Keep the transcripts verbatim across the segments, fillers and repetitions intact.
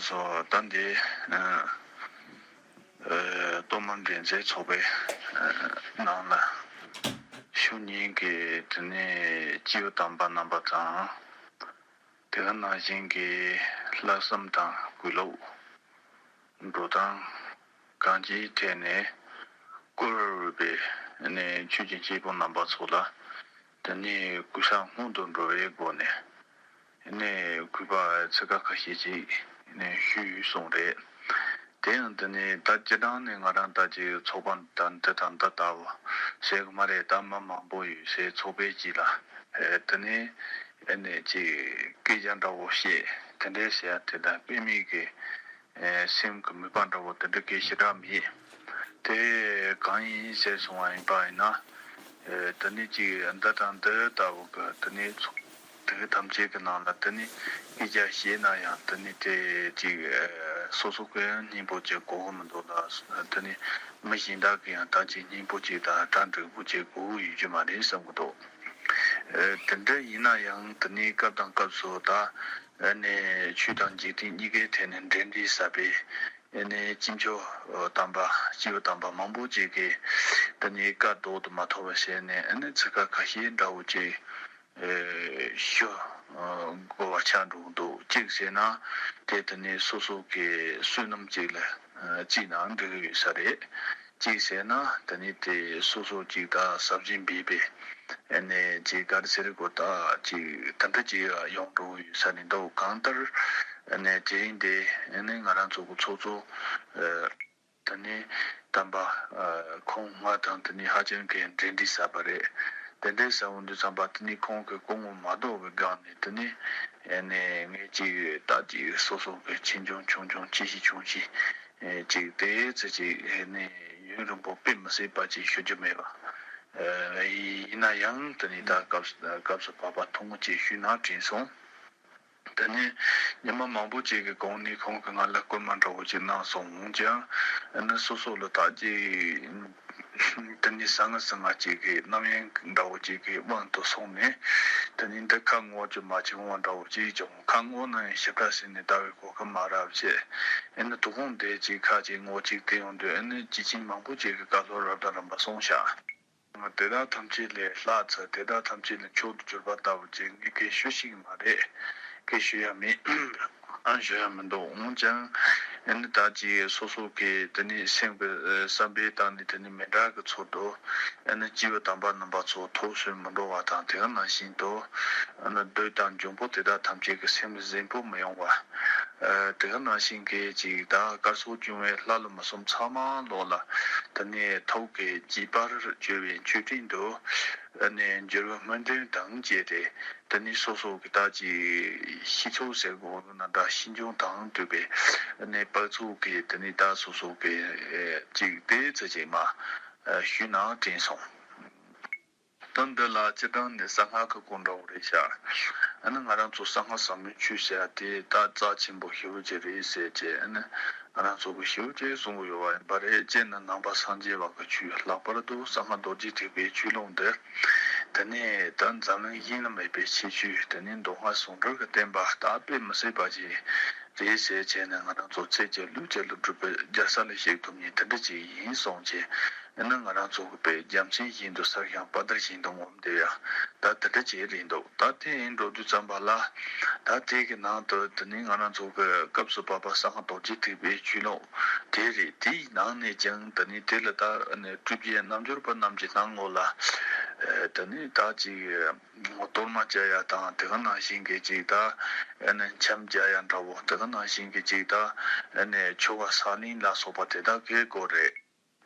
སོ་ད་འདི་ཨ་ཨ་གཏོར་མ་འདྲེན་མཛད་ཚོགས་པའི་ཨ་ནང་ལ་ཞུ་སྙིང་གི་དེ་ནས་སྐྱེས་བུ་དམ་པ་རྣམ་པ་དང་། དེ་ག་ནང་བཞིན་གྱི་ལྷག་བསམ་དང་གུས་ལུགས། འགྲོ་སྟངས་གང་ཅིའི་ཐད་ནས་བཀུར་འོས་པའི་ནས་ཆོས་ཀྱི་སྐྱེས་བུ་རྣམ་པ་ཚོ་ལ་དེ་ནས་གུས་ཕྱག་སྔོན་དུ་འགྲོ་བའི་སྒོ་ནས་ནས་གུས་པ་ཚིག་ཁ་ཁ་ཤས་ཅིག་ནས་ཞུས་ཡོད་གསུངས་རེད། དེ་ཡང་དེ་ནས་ད་སྤྱི་བཏང་ནས་ང་རང་ད་ཅིག་ཚོགས་པ་ད་འདི་དང་འདི་ལྟ་བུ་ཟེར་གི་མ་རེད། ད་མི་མང་པོ་ཡོད་སའི་ཚོགས་པའི་ཅིག་ལ་དེ་ནས་ཨེ་ནས་ཅིག་སྐད་ཆ་འདྲ་བོ་བཤད་དེ་འདྲའི་བཤད་དེ་ད་དཔེ་མེད་ཀྱི་སེམས་ཀྱི་མོས་པ་འདྲ་བོ་དེ་འདྲ་གལ་ཞེ་དྲག་མེད། དེ་གང་ཡིན་ཟེར་སོང་བ་ཡིན་པ་ཡིན་ན། དེ་ནས་ཅིག་འདི་དང་འདི་ལྟ་བུ་གི་དེ་ནས་ཚོགས་དེ་གི་ཐམས་ཅད་ཀྱི་ནང་ལ་དེ་ནས་སྐད་ཆ་བཤད་ན་ཡང་དེ་ནས་དེ་ཅིག་སོ་སོ་གི་སྙིང་པོ་ཅིག་གོ་གི་མི་འདུག་ལ། དེ་ནས་མི་གཞན་དག་གི་ཡང་ད་ཅིག་སྙིང་པོ་ཅིག་དང་གྲ་འགྲིག་པོ་ཅིག་གོ་གི་ཡོད་རྒྱུ་མ་རེད་བསམ་གི་འདུག་དེ་འདྲ་ཡིན་ན་ཡང་དེ་ནས་སྐབས་དང་སྐབས་སུ་ད་ནས་ཆོས་དང་འཇིག་རྟེན་གཉིས་ཀའི་ཐད་ནས་འབྲེལ་འདྲིས་ཟབ་པའི་ནས་སྤྱི་ཆོས་དམ་པ་སྐྱེས་བུ་དམ་པ་མང་པོ་ཅིག་གིས་དེ་ནས་བཀའ་ལྡོག་ཏུ་མ་ཐོབ་པ་བྱས་ནས་ཨ་ནི་ཚིག་ཁ་ཁ་ཤས་འདྲ་བོ་ཅིག་ཞུ་དགོས་པ་ཆགས་འགྲོ་གི་འདུག་གཅིག་བྱས་ན་དེ་དེ་ནས་སོ་སོ་གི་བསོད་ནམས་ཅིག་ལ་བརྩིས་ན་འགྲིག་གི་ཡོད་ས་རེད། གཅིག་བྱས་ན་དེ་ནས་དེ་སོ་སོ་ཅིག་ད་ཟབ་ཅིང་སྦས་པའི་ཨ་ནས་ཅིག་ག་རེ་ཟེར་དགོས་ད་ཅིག་དེ་འདྲ་ཅིག་ཡོང་འགྲོ་གི་ཡོད་ས་རེད་འདུག་གང་ལྟར་ཨ་ནས་དེ་རིང་འདི་ཨ་ནས་ང་རང་ཚོ་གི་ཚོགས་གཙོ་ཨ། དེ་ནས་དམ་པ་ཁོང་ང་དང་དེ་ནས་ཧ་ཅང་གི་འབྲེལ་འདྲིས་ཟབ་པ་རེད། དེ་འདྲའི་ཟབ་པོ་འདི་ཙམ་པ་དེ་ནས་ཁོང་གི་སྐུ་ངོ་མ་ལྡོག་པའི་སྒང་ནས་དེ་ནས་ཨེ་ནས་ངས་ཅིག་ད་ཅིག་སོ་སོ་གི་ཆེ་ཆུང་ཆུང་ཆུང་ཆེ་ཆེ་ཆུང་ཆེ་ཅིག་དེ་ཚེ་ཅིག་ཨེ་ནས་ཡུན་རིང་པོ་དཔེ་མི་སྲིད་པ་ཅིག་ཞུ་རྒྱུ་མེད་པ། ཡིན་ན་ཡང་དེ་ནས་ད་སྐབས་སྐབས་སུ་བབ་པ་ཐུང་ངུ་ཅིག་ཞུས་ན་དྲན་སོང་། དེ་ནས་ཉི་མ་མང་པོ་ཅིག་གི་གོང་ནས་ཁོང་གིས་ང་ལ་སྐུལ་མ་འདྲ་བོ་ཅིག་གནང་སོང་ཀྱང་། ཨ་ནི་སོ་སོ་ལ་ད་ཅིག་དེ་ནས་ཟང་ངེ་ཟིང་ངེ་ཅིག་གི་རྣམ་གཡེང་འདྲ་བོ་ཅིག་གི་དབང་དུ་སོང་ནས། དེ་ནས་འདི་ཁ་ངོ་ཅིག་མ་བྱུང་བ་འདྲ་བོ་ཅིག་བྱུང་། ཁ་ངོ་ན་ཡང་ཞིབ་ཕྲ་ཟེར་ནས་ལྟ་བའི་གོ་སྐབས་མ་རག་བྱས། ཨ་ནི་དོ་དགོང་དེ་ཅིག་ཁ་ཅིག་ངོ་ཅིག་དེ་ཡོང་དུས་ཨ་ནི་ཅི་ཆེན་མང་པོ་ཅིག་གི་བཀའ་སློབ་རབ་དང་རིམ་པ་གསུངས་ཤག་དེ་དག་ཐམས་ཅད་ལས་ལྷག་ཚེ་དེ་དག་ཐམས་ཅད་ལས་མཆོག་ཏུ་གྱུར་པ་ལྟ་བུ་ཅིག་ངས་སྐད་ཞུ་ཤེས་ཀྱི་མ་རེད། སྐད་ཞུ་ཡ་མེད། ཨ་ཞུ་ཡ་མི་འདུག་འོན་ཀྱང་ཨ་ནི་ད་ཅིག་སོ་སོ་གི་དེ་ནི་སེམས་ཀྱི་བསམ་པའི་སྟེང་ནས་དེ་ནི་མི་འདྲ་གི་ཚུལ་དུ་ཨ་ནི་སྐྱེས་བུ་དམ་པ་རྣམ་པ་ཚོ་ཐོག་སོན་མི་འགྲོ་བ་དང་། དེ་ག་ནང་བཞིན་དུ་ཨ་ནི་བདུད་དང་འབྱུང་པོ་དེ་དག་ཐམས་ཅད་ཀྱི་སེམས་གཟན་པོ་མི་ཡོང་བ། དེ་ག་ནང་བཞིན་གྱི་ཅིག་ད་དཀར་སོགས་འབྱུང་བའི་ལྷ་ལ་མི་སོམས་ཚང་མ་ལོག་ལ་དེ་ནས་ཐུགས་ཀྱི་དགྱེས་པར་བརྗོད་པའི་མཆོད་སྤྲིན་དུ་ཨ་ནི་འགྱུར་བའི་སྨོན་འདུན་དང་བཅས་ཏེ། དེ་ནས་སོ་སོ་གི་ད་ཅིག་ཤི་ཚོགས་ཟེར་དགོས་ན་འདྲ། ཤིས་འབྱུང་དང་བསྟུན་པའི་ཨ་ནི་དཔག་ཚོགས་ཀྱི་དེ་ནས་ད་སོ་སོ་གི་ཅིག་དེ་ཚེ་ཅིག་མ་ཞུས་ན་དྲན་སོང་། དོན་འདི་ལ་སྤྱིར་བཏང་ནས་གསང་སྔགས་ཀྱི་སྐོར་འདྲ་བོ་རེད་ཤག་ཨ་ནི་ང་རང་ཚོ་གསང་སྔགས་ཟབ་མོའི་ཆོས་ཟེར་ཡ་དེ་ད་རྩ་ཆེན་པོ་ཞེ་པོ་ཅིག་རེད་ཟེར་བྱས། ཨ་ནི་ང་རང་ཚོ་གི་ཞེ་པོ་ཅིག་གསུང་གི་ཡོད་པ་ཡིན་པ་རེད། སྤྱིར་ནི་ནང་པ་སངས་རྒྱས་པ་གི་ཆོས། ལྷག་པར་དུ་གསང་སྔགས་རྡོ་རྗེ་ཐེག་པའི་ཆོས་ལུགས་འདི། དེ་ནས་ད་འཛམ་གླིང་གཞན་ལ་མེད་པའི་ཁྱད་ཆོས། དེ་ནས་མདོ་སྔགས་ཟུང་འབྲེལ་གྱི་བསྟན་པ་ད་དཔེ་མི་སྲིད་པ་ཅིག་རེད་ཟེར་བྱས་ནས། ང་རང་ཚོ་ཚེ་གཅིག་ལུས་གཅིག་ལ་སྒྲུབ་པའི་རྒྱལ་ས་ལ་གཤེགས་ཐུབ་མཁན་དེ་འདྲ་ཅིག་ཡིན་སོང་བྱས། ཨ་ནི་ང་རང་ཚོ་གི་དཔེ་རྒྱལ་མཚན་བཞིན་དུ་གསལ་ཞིང་དཔའ་དར་བཞིན་དུ་ངོམ་བསྡད་ཡ་ད་དེ་འདྲ་ཅིག་རེད་འདུག་ད་དེ་ཡིན་འགྲོ་དུས་ཙམ་པ་ལ། ད་དེ་གི་ནང་དུ་དེ་ནི་ང་རང་ཚོ་གི་སྐབས་སུ་བབ་པ་གསང་སྔགས་རྡོ་རྗེ་ཐེག་པའི་ཆོས་ལུགས་དེ་རེད། དེའི་ནང་ནས་ཀྱང་དེ་ནི་དེ་ལ་ད་ཨ་ནི་སྤྲུལ་པའི་རྣལ་འབྱོར་པ་རྣམས་ཀྱི་སྣང་ངོ་ལ་དེ་ནི་ད་ཅིག་གཏོར་མ་རྒྱག་ཡ་དང་། དེ་ག་ནང་བཞིན་གྱི་ཅིག་ད་ཨ་ནི་འཆམ་རྒྱག་ཡ་འདྲ་བོ། དེ་ག་ནང་བཞིན་གྱི་ཅིག་ད་ཨ་ནི་ཆོ་ག་ས་ལིང་ལ་སོགས་པ་དེ་དག་གི་སྐོར་རེད།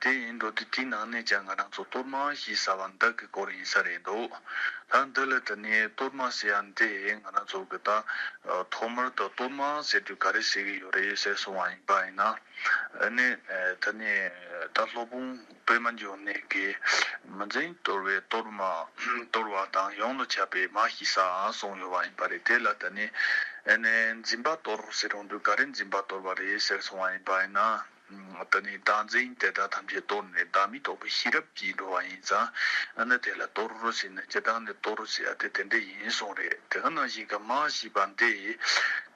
དེ་ཡིན་འགྲོ་དུས་དེའི་ནང་ནས་ཀྱང་ང་རང་ཚོ་གཏོར་མ་ཞེས་བྱ་བ་འདི་གི་སྐོར་ཡིན་ས་རེད་འདུག་ད་འདི་ལ་དེ་ནས་གཏོར་མ་ཟེར་ཡ་འདི་ང་རང་ཚོ་གི་ད་ཐོག་མར་དུ་གཏོར་མ་ཟེར་དུས་ག་རེ་ཟེར་གི་ཡོད་རེད་ཟེར་སོང་བ་ཡིན་པ་ཡིན་ན། ཨ་ནི་དེ་ནས་ད་སློབ་དཔོན་པདྨ་འབྱུང་གནས་ཀྱིས་མི་འཛིན་གཏོར་བའི་གཏོར་མ་གཏོར་བ་དང་། ཡོངས་ལ་ཁྱབ་པའི་མ་ཞེས་བྱ་གསུངས་ཡོད་པ་ཡིན་པ་རེད། དེ་ལ་དེ་ནས་ཨ་ནི་འཛིན་པ་གཏོར་ཟེར་ཡོང་དུས་ག་རེ་འཛིན་པ་གཏོར་བ་རེད་ཟེར་སོང་བ་ཡིན་པ་ཡིན་ན། ད་ནི་བདག་འཛིན་དེ་དག་ཐམས་ཅད་དོར་ནས་བདག་མེད་རྟོགས་པའི་ཤེས་རབ་ཀྱིས་འགྲོ་བ་ཡིན་ཙང་། ཨ་ནི་དེ་ལ་དོར་ཟེར་ན་སྤྱིར་བཏང་ནས་དོར་ཟེར་ཡ་དེ་དེ་འདྲ་ཡིན་གསུངས་རེད། དེ་ག་ནང་བཞིན་གྱི་མ་ཞེས་པ་འདི།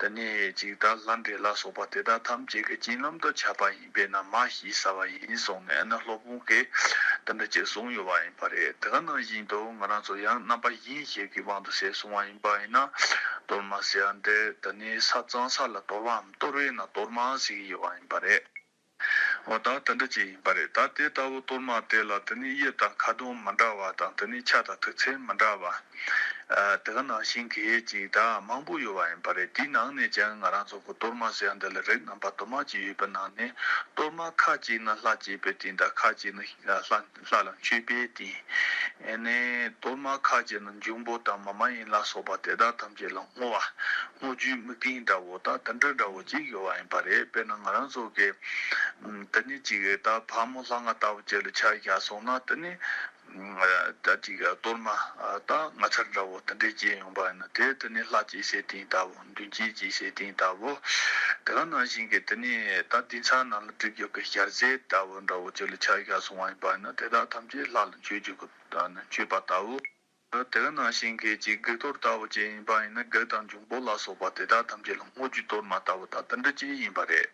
ད་ནི་ཅིག་ད་ལྷ་འདྲེ་ལ་སོགས་པ་དེ་དག་ཐམས་ཅད་ཀྱི་སྤྱི་ལམ་དུ་ཁྱབ་པ་ཡིན་པས་ན་མ་ཞེས་བྱ་བ་ཡིན་གསུངས་ནས། ཨ་ནི་སློབ་དཔོན་གྱིས་དེ་འདྲ་ཅིག་གསུངས་ཡོད་པ་ཡིན་པ་རེད། དེ་ག་ནང་བཞིན་དུ་ང་རང་ཚོ་ཡང་རྣམ་པ་གཞན་ཞིག་གི་དབང་དུ་བྱས་གསུངས་པ་ཡིན་པ་ཡིན་ན། གཏོར་མ་ཟེར་ཡ་འདི་ད་ནི་ས་གཙང་ས་ལ་གཏོར་བའམ་གཏོར་བས་ན་གཏོར་མ་ཟེར་གྱི་ཡོད་པ་ཡིན་པ་རེད། འོ་ད་དེ་འདྲ་ཅིག་ཡིན་པ་རེད། ད་དེ་ལྟ་བུ་གཏོར་མ་དེ་ལ་དེ་ནི་དབྱིབས་དང་ཁ་གདངས་མི་འདྲ་བ་དང་། དེ་ནི་ཆ་དང་མཐུག་ཚད་མི་འདྲ་བ། ཨ་དེ་ག་ནང་བཞིན་གྱི་ཅིག་ད་མང་པོ་ཡོད་པ་ཡིན་པ་རེད། དེའི་ནང་ནས་ཀྱང་ང་རང་ཚོ་གི་གཏོར་མ་ཟེར་ཡ་འདི་ལ་རིགས་རྣམ་པ་དུ་མ་ཅིག་ཡོད་པའི་ནང་ནས། གཏོར་མ་ཁ་ཅིག་ནི་ལྷ་བསྐྱེད་པའི་རྟེན་དང་། ཁ་ཅིག་ནི་ལྷ་ལྷ་ལ་མཆོད་པའི་རྟེན། ཨ་ནི་གཏོར་མ་ཁ་ཅིག་ནི་འབྱུང་པོ་དང་མ་མ་ཡིན་ལ་སོགས་པ་དེ་དག་ཐམས་ཅད་ལ་བསྔོ་བ། བསྔོ་རྒྱུའི་དམིགས་རྟེན་འདྲ་བོ་དང་དེ་འདྲ་འདྲ་བོ་ཅིག་ཡོད་པ་ཡིན་པ་རེད། དཔེར་ན་ང་རང་ཚོ་གི་ཨམ་དེ་ནི་ཅིག་ད་ཕག་མོ་ལྷ་ང་ལྟ་བུ་ཅིག་ལ་ཆ་བཞག་སོང་ན། དེ་ནི་ཨམ་ད་ཅིག་གཏོར་མ་ད་ངོ་མཚར་འདྲ་བོ་དེ་འདྲས་བྱས་ཡོང་པ་ཡིན་ན། དེ་དེ་ནི་ལྷ་བསྐྱེད་སའི་རྟེན་ལྟ་བུ། མདུན་བསྐྱེད་བྱེད་སའི་རྟེན་ལྟ་བུ། དེ་ག་ནང་བཞིན་གྱི་དེ་ནི་ད་དུས་མཚམས་ནང་ལ་སྒྲིག་ཡོད་ཀྱི་ཞལ་ཟས་ལྟ་བུ་འདྲ་བོ་ཅིག་ལ་ཆ་བཞག་སོང་བ་ཡིན་པ་ཡིན་ན། དེ་དག་ཐམས་ཅད་ལྷ་ལ་མཆོད་རྒྱུ་གི་ད་ནི་མཆོད་པ་ལྟ་བུ། དེ་ག་ནང་བཞིན་གྱི་ཅིག་བགེགས་གཏོར་ལྟ་བུ་ཅིག་ཡིན་པ་ཡིན་ན། བགེགས་དང་འབྱུང་པོ་ལ་སོགས་པ་དེ་དག་ཐམས་ཅད་ལ་བསྔོ་རྒྱུའི་གཏོར་མ་ལྟ་བུ་དང་དེ་འདྲ་ཅིག་ཡིན་པ་རེད།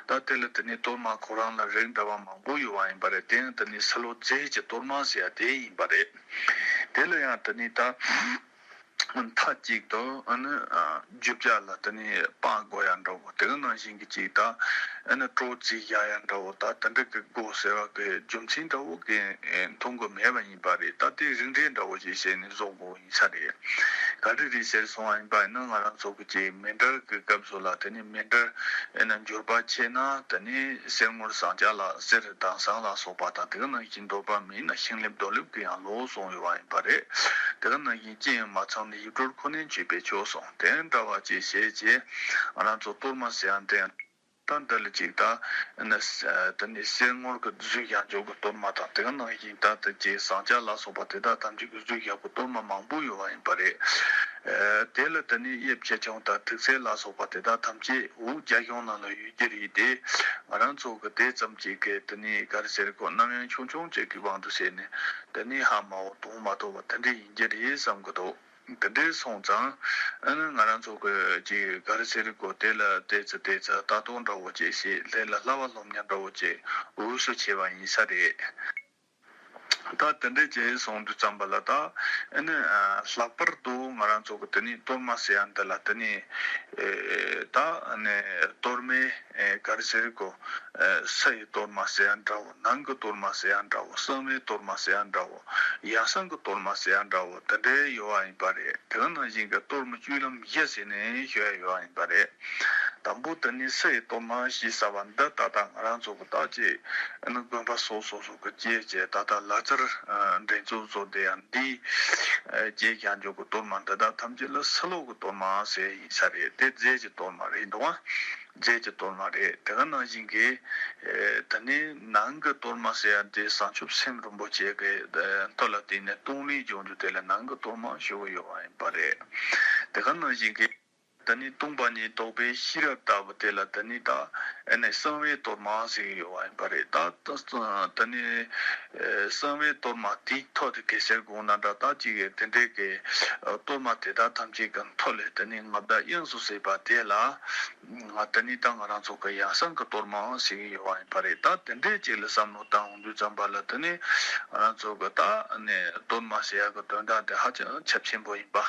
ད་དེ་ལ་དེ་ནི་གཏོར་མ་ཁོ་རང་ལ་རིགས་འདྲ་བ་མང་པོ་ཡོད་པ་ཡིན་པ་རེད། དེ་ཡང་དེ་ནི་སི་ལོ་རྫས་ཀྱི་གཏོར་མ་ཟེར་ཡ་དེ་ཡིན་པ་རེད། དེ་ལ་ཡང་དེ་ནི་ད་མཐའ་གཅིག་ཏུ་ཨ་ནི་རྒྱུ་ཆ་ལ་དེ་ནི་དཔག་དགོས་ཡ་འདྲ་བོ། དེ་ག་ནང་བཞིན་གྱི་ཅིག་ད་ཨ་ནི་གྲོ་རྩི་བཞག་ཡ་འདྲ་བོ་དང་དེ་འདྲ་གི་དགོས་ཟེར་བ་གི་རྒྱུ་མཚན་འདྲ་བོ་གི་མཐོང་གི་མེད་པ་ཡིན་པ་རེད། ད་དེ་རིགས་འགྲེ་འདྲ་བོ་ཞིག་བྱས་ནས་བཟོ་དགོས་ཡིན་ས་རེད། ག་རེ་རེད་ཟེར་སོང་བ་ཡིན་པ་ཡིན་ན། ང་རང་ཚོ་གི་ཅིག་མཎྜལ་གི་སྐབས་སུ་ལ་དེ་ནི་མཎྜལ་ཨེ་ན་འབྱོར་པ་ཆེ་ན་དེ་ནི་གསེར་དངུལ་ཟངས་ལྕགས་ལ་གསེར་དང་ཟངས་ལ་སོགས་པ་དང་། དེ་ག་ནང་བཞིན་འདོད་པ་མེད་ན་ཤིང་ལེབ་རྡོ་ལེབ་གི་ཡང་ལོགས་གསུངས་ཡོད་པ་ཡིན་པ་རེད། དེ་ག་ནང་བཞིན་ཅི་ཡང་མ་ཚང་ན་ཡིག་དྲུག་ཁོ་ནས་མཆོད་པས་ཆོག་གསུངས། དེ་འདྲ་བ་ཅིག་བྱས་རྗེས་ང་རང་ཚོ་གཏོར་མ་ཟེར་ཡ་འདི་ཡང་ད་འདི་ལ་ཅིག་ད་ནི་ད་ནི་གསེར་དངུལ་གྱི་བཟོས་བཞག་འཇོག་གི་གཏོར་མ་དང་། དེ་ག་ནང་བཞིན་ད་ལྟ་ཅིག་ཟངས་ལྕགས་ལ་སོགས་པ་དེ་དག་ཐམས་ཅད་ཀྱི་བཟོས་བཞག་པའི་གཏོར་མ་མང་པོ་ཡོད་པ་ཡིན་པ་རེད། ཨ་དེ་ལ་ད་ནི་དབྱིབས་ཆེ་ཆུང་དང་མཐུག་ཚད་ལ་སོགས་པ་དེ་དག་ཐམས་ཅད་འུ་རྒྱ་གཞུང་ནང་ལ་ཡོད་ཀྱི་རེད་དེ། ང་རང་ཚོ་གི་དེ་ཙམ་ཅིག་གི་ད་ནི་ག་རེ་ཟེར་གོ། རྣམ་གཡེང་ཆུང་ཆུང་ཅིག་གི་དབང་དུ་བྱས་ནས་ད་ནི་ཧ་མ་གོ་དོན་མ་རྟོགས་པ་དེ་འདྲ་ཡིན་གྱི་རེད་བསམ་གི་འདུག། དེ་འདྲ་སོང་ཙང་ཨ་ནི་ང་རང་ཚོ་གི་ཅིག་ག་རེ་ཟེར་གོ། དེ་ལ་ཏོག་ཙམ་ཏོག་ཙམ་ལྟ་རྟོག་འདྲ་བོ་ཅིག་བྱས། ལྷ་ལ་བསླབ་པ་སློབ་གཉེར་འདྲ་བོ་ཅིག་འོས་སུ་ཆེ་བ་ཡིན་ས་རེད། ད་དེ་འདྲ་བྱས་སོང་དུས་ཙམ་པ་ལ། ད་ཨ་ནི་ཨ་ལྷག་པར་དུ་ང་རང་ཚོ་གི་དེ་ནི་གཏོར་མ་ཟེར་ཡ་འདི་ལ་དེ་ནི་ཨེ་ད་ཨ་ནི་གཏོར་མའི་ཨེ་ག་རེ་ཟེར་གོ། ཨེ་སི་ཡི་གཏོར་མ་ཟེར་ཡ་འདྲ་བོ། ནང་གི་གཏོར་མ་ཟེར་ཡ་འདྲ་བོ། གསང་བའི་གཏོར་མ་ཟེར་ཡ་འདྲ་བོ། ཡང་གསང་གི་གཏོར་མ་ཟེར་ཡ་འདྲ་བོ་དེ་འདྲའི་ཡོད་པ་ཡིན་པ་རེད། དེ་ག་ནང་བཞིན་གྱི་གཏོར་མ་སྤྱོད་ལམ་བཞི་ཟེར་ནས་ཞུ་ཡ་ཡོད་པ་ཡིན་པ་རེད། དང་པོ་དེ་ནི་སི་ཡི་གཏོར་མ་ཞེས་བྱ་བ་འདི་ད་ལྟ་ང་རང་ཚོ་གི་ད་ཅིག་ཨ་ནི་དགོན་པ་སོ་སོ་སོ་གི་བཅས་བཅས་ད་ལྟ་ལག་རྩལ་ཨ་འགྲན་རྩོད་བཟོ་བསྡད་ཡ་འདི་ཨ་བཅས་བཞག་འཇོག་གི་གཏོར་མ་འདི་དག་ཐམས་ཅད་ལ་སི་ལོ་གི་གཏོར་མ་ཟེར་ཡིན་ས་རེད། དེ་རྫས་ཀྱི་གཏོར་མ་རེད་འདུག་པ། རྫས་ཀྱི་གཏོར་མ་རེད། དེ་ག་ནང་བཞིན་གྱི་ཨེ་ད་ནི་ནང་གི་གཏོར་མ་ཟེར་ཡ་དེ་བྱང་ཆུབ་སེམས་རིན་པོ་ཆེ་གི་ཨེ་མཐུ་ལ་བརྟེན་ནས་གཏོང་ལེན་སྦྱོང་རྒྱུ་དེ་ལ་ནང་གི་གཏོར་མ་ཞུ་གི་ཡོད་པ་ཡིན་པ་རེད། དེ་ག་ནང་བཞིན་གྱི་ད་ནི་སྟོང་པ་ཉིད་རྟོགས་པའི་ཤེས་རབ་ལྟ་བུ་དེ་ལ་ད་ནི་ད་ཨེ་ནས་གསང་བའི་གཏོར་མ་ཟེར་གི་ཡོད་པ་ཡིན་པ་རེད། ད་ད་ད་ནི་ཨེ་གསང་བའི་གཏོར་མ་དེའི་ཐོག་ཏུ་གལ་སྲིད་དགོངས་ན་འདྲ། ད་ཅིག་གི་དེ་འདྲའི་གི་ཨེ་གཏོར་མ་དེ་དག་ཐམས་ཅད་ཀྱི་མཐུ་ལས་ད་ནི་མངའ་བདག་དབྱངས་སུ་གསལ་བ་དེ་ལ། ང་ད་ནི་ད་ང་རང་ཚོ་གི་ཡང་གསང་གི་གཏོར་མ་ཟེར་གི་ཡོད་པ་ཡིན་པ་རེད། ད་དེ་འདྲའི་ཅིག་ལ་བསམ་བློ་བཏང་འོང་དུས་ཙམ་པ་ལ་ད་ནི་ང་རང་ཚོ་གི་ད་ནི་གཏོར་མ་ཟེར་ཡ་གི་དོན་དག་དེ་ཧ་ཅང་ཁྱབ་ཆེན་པོ་ཡིན་པ།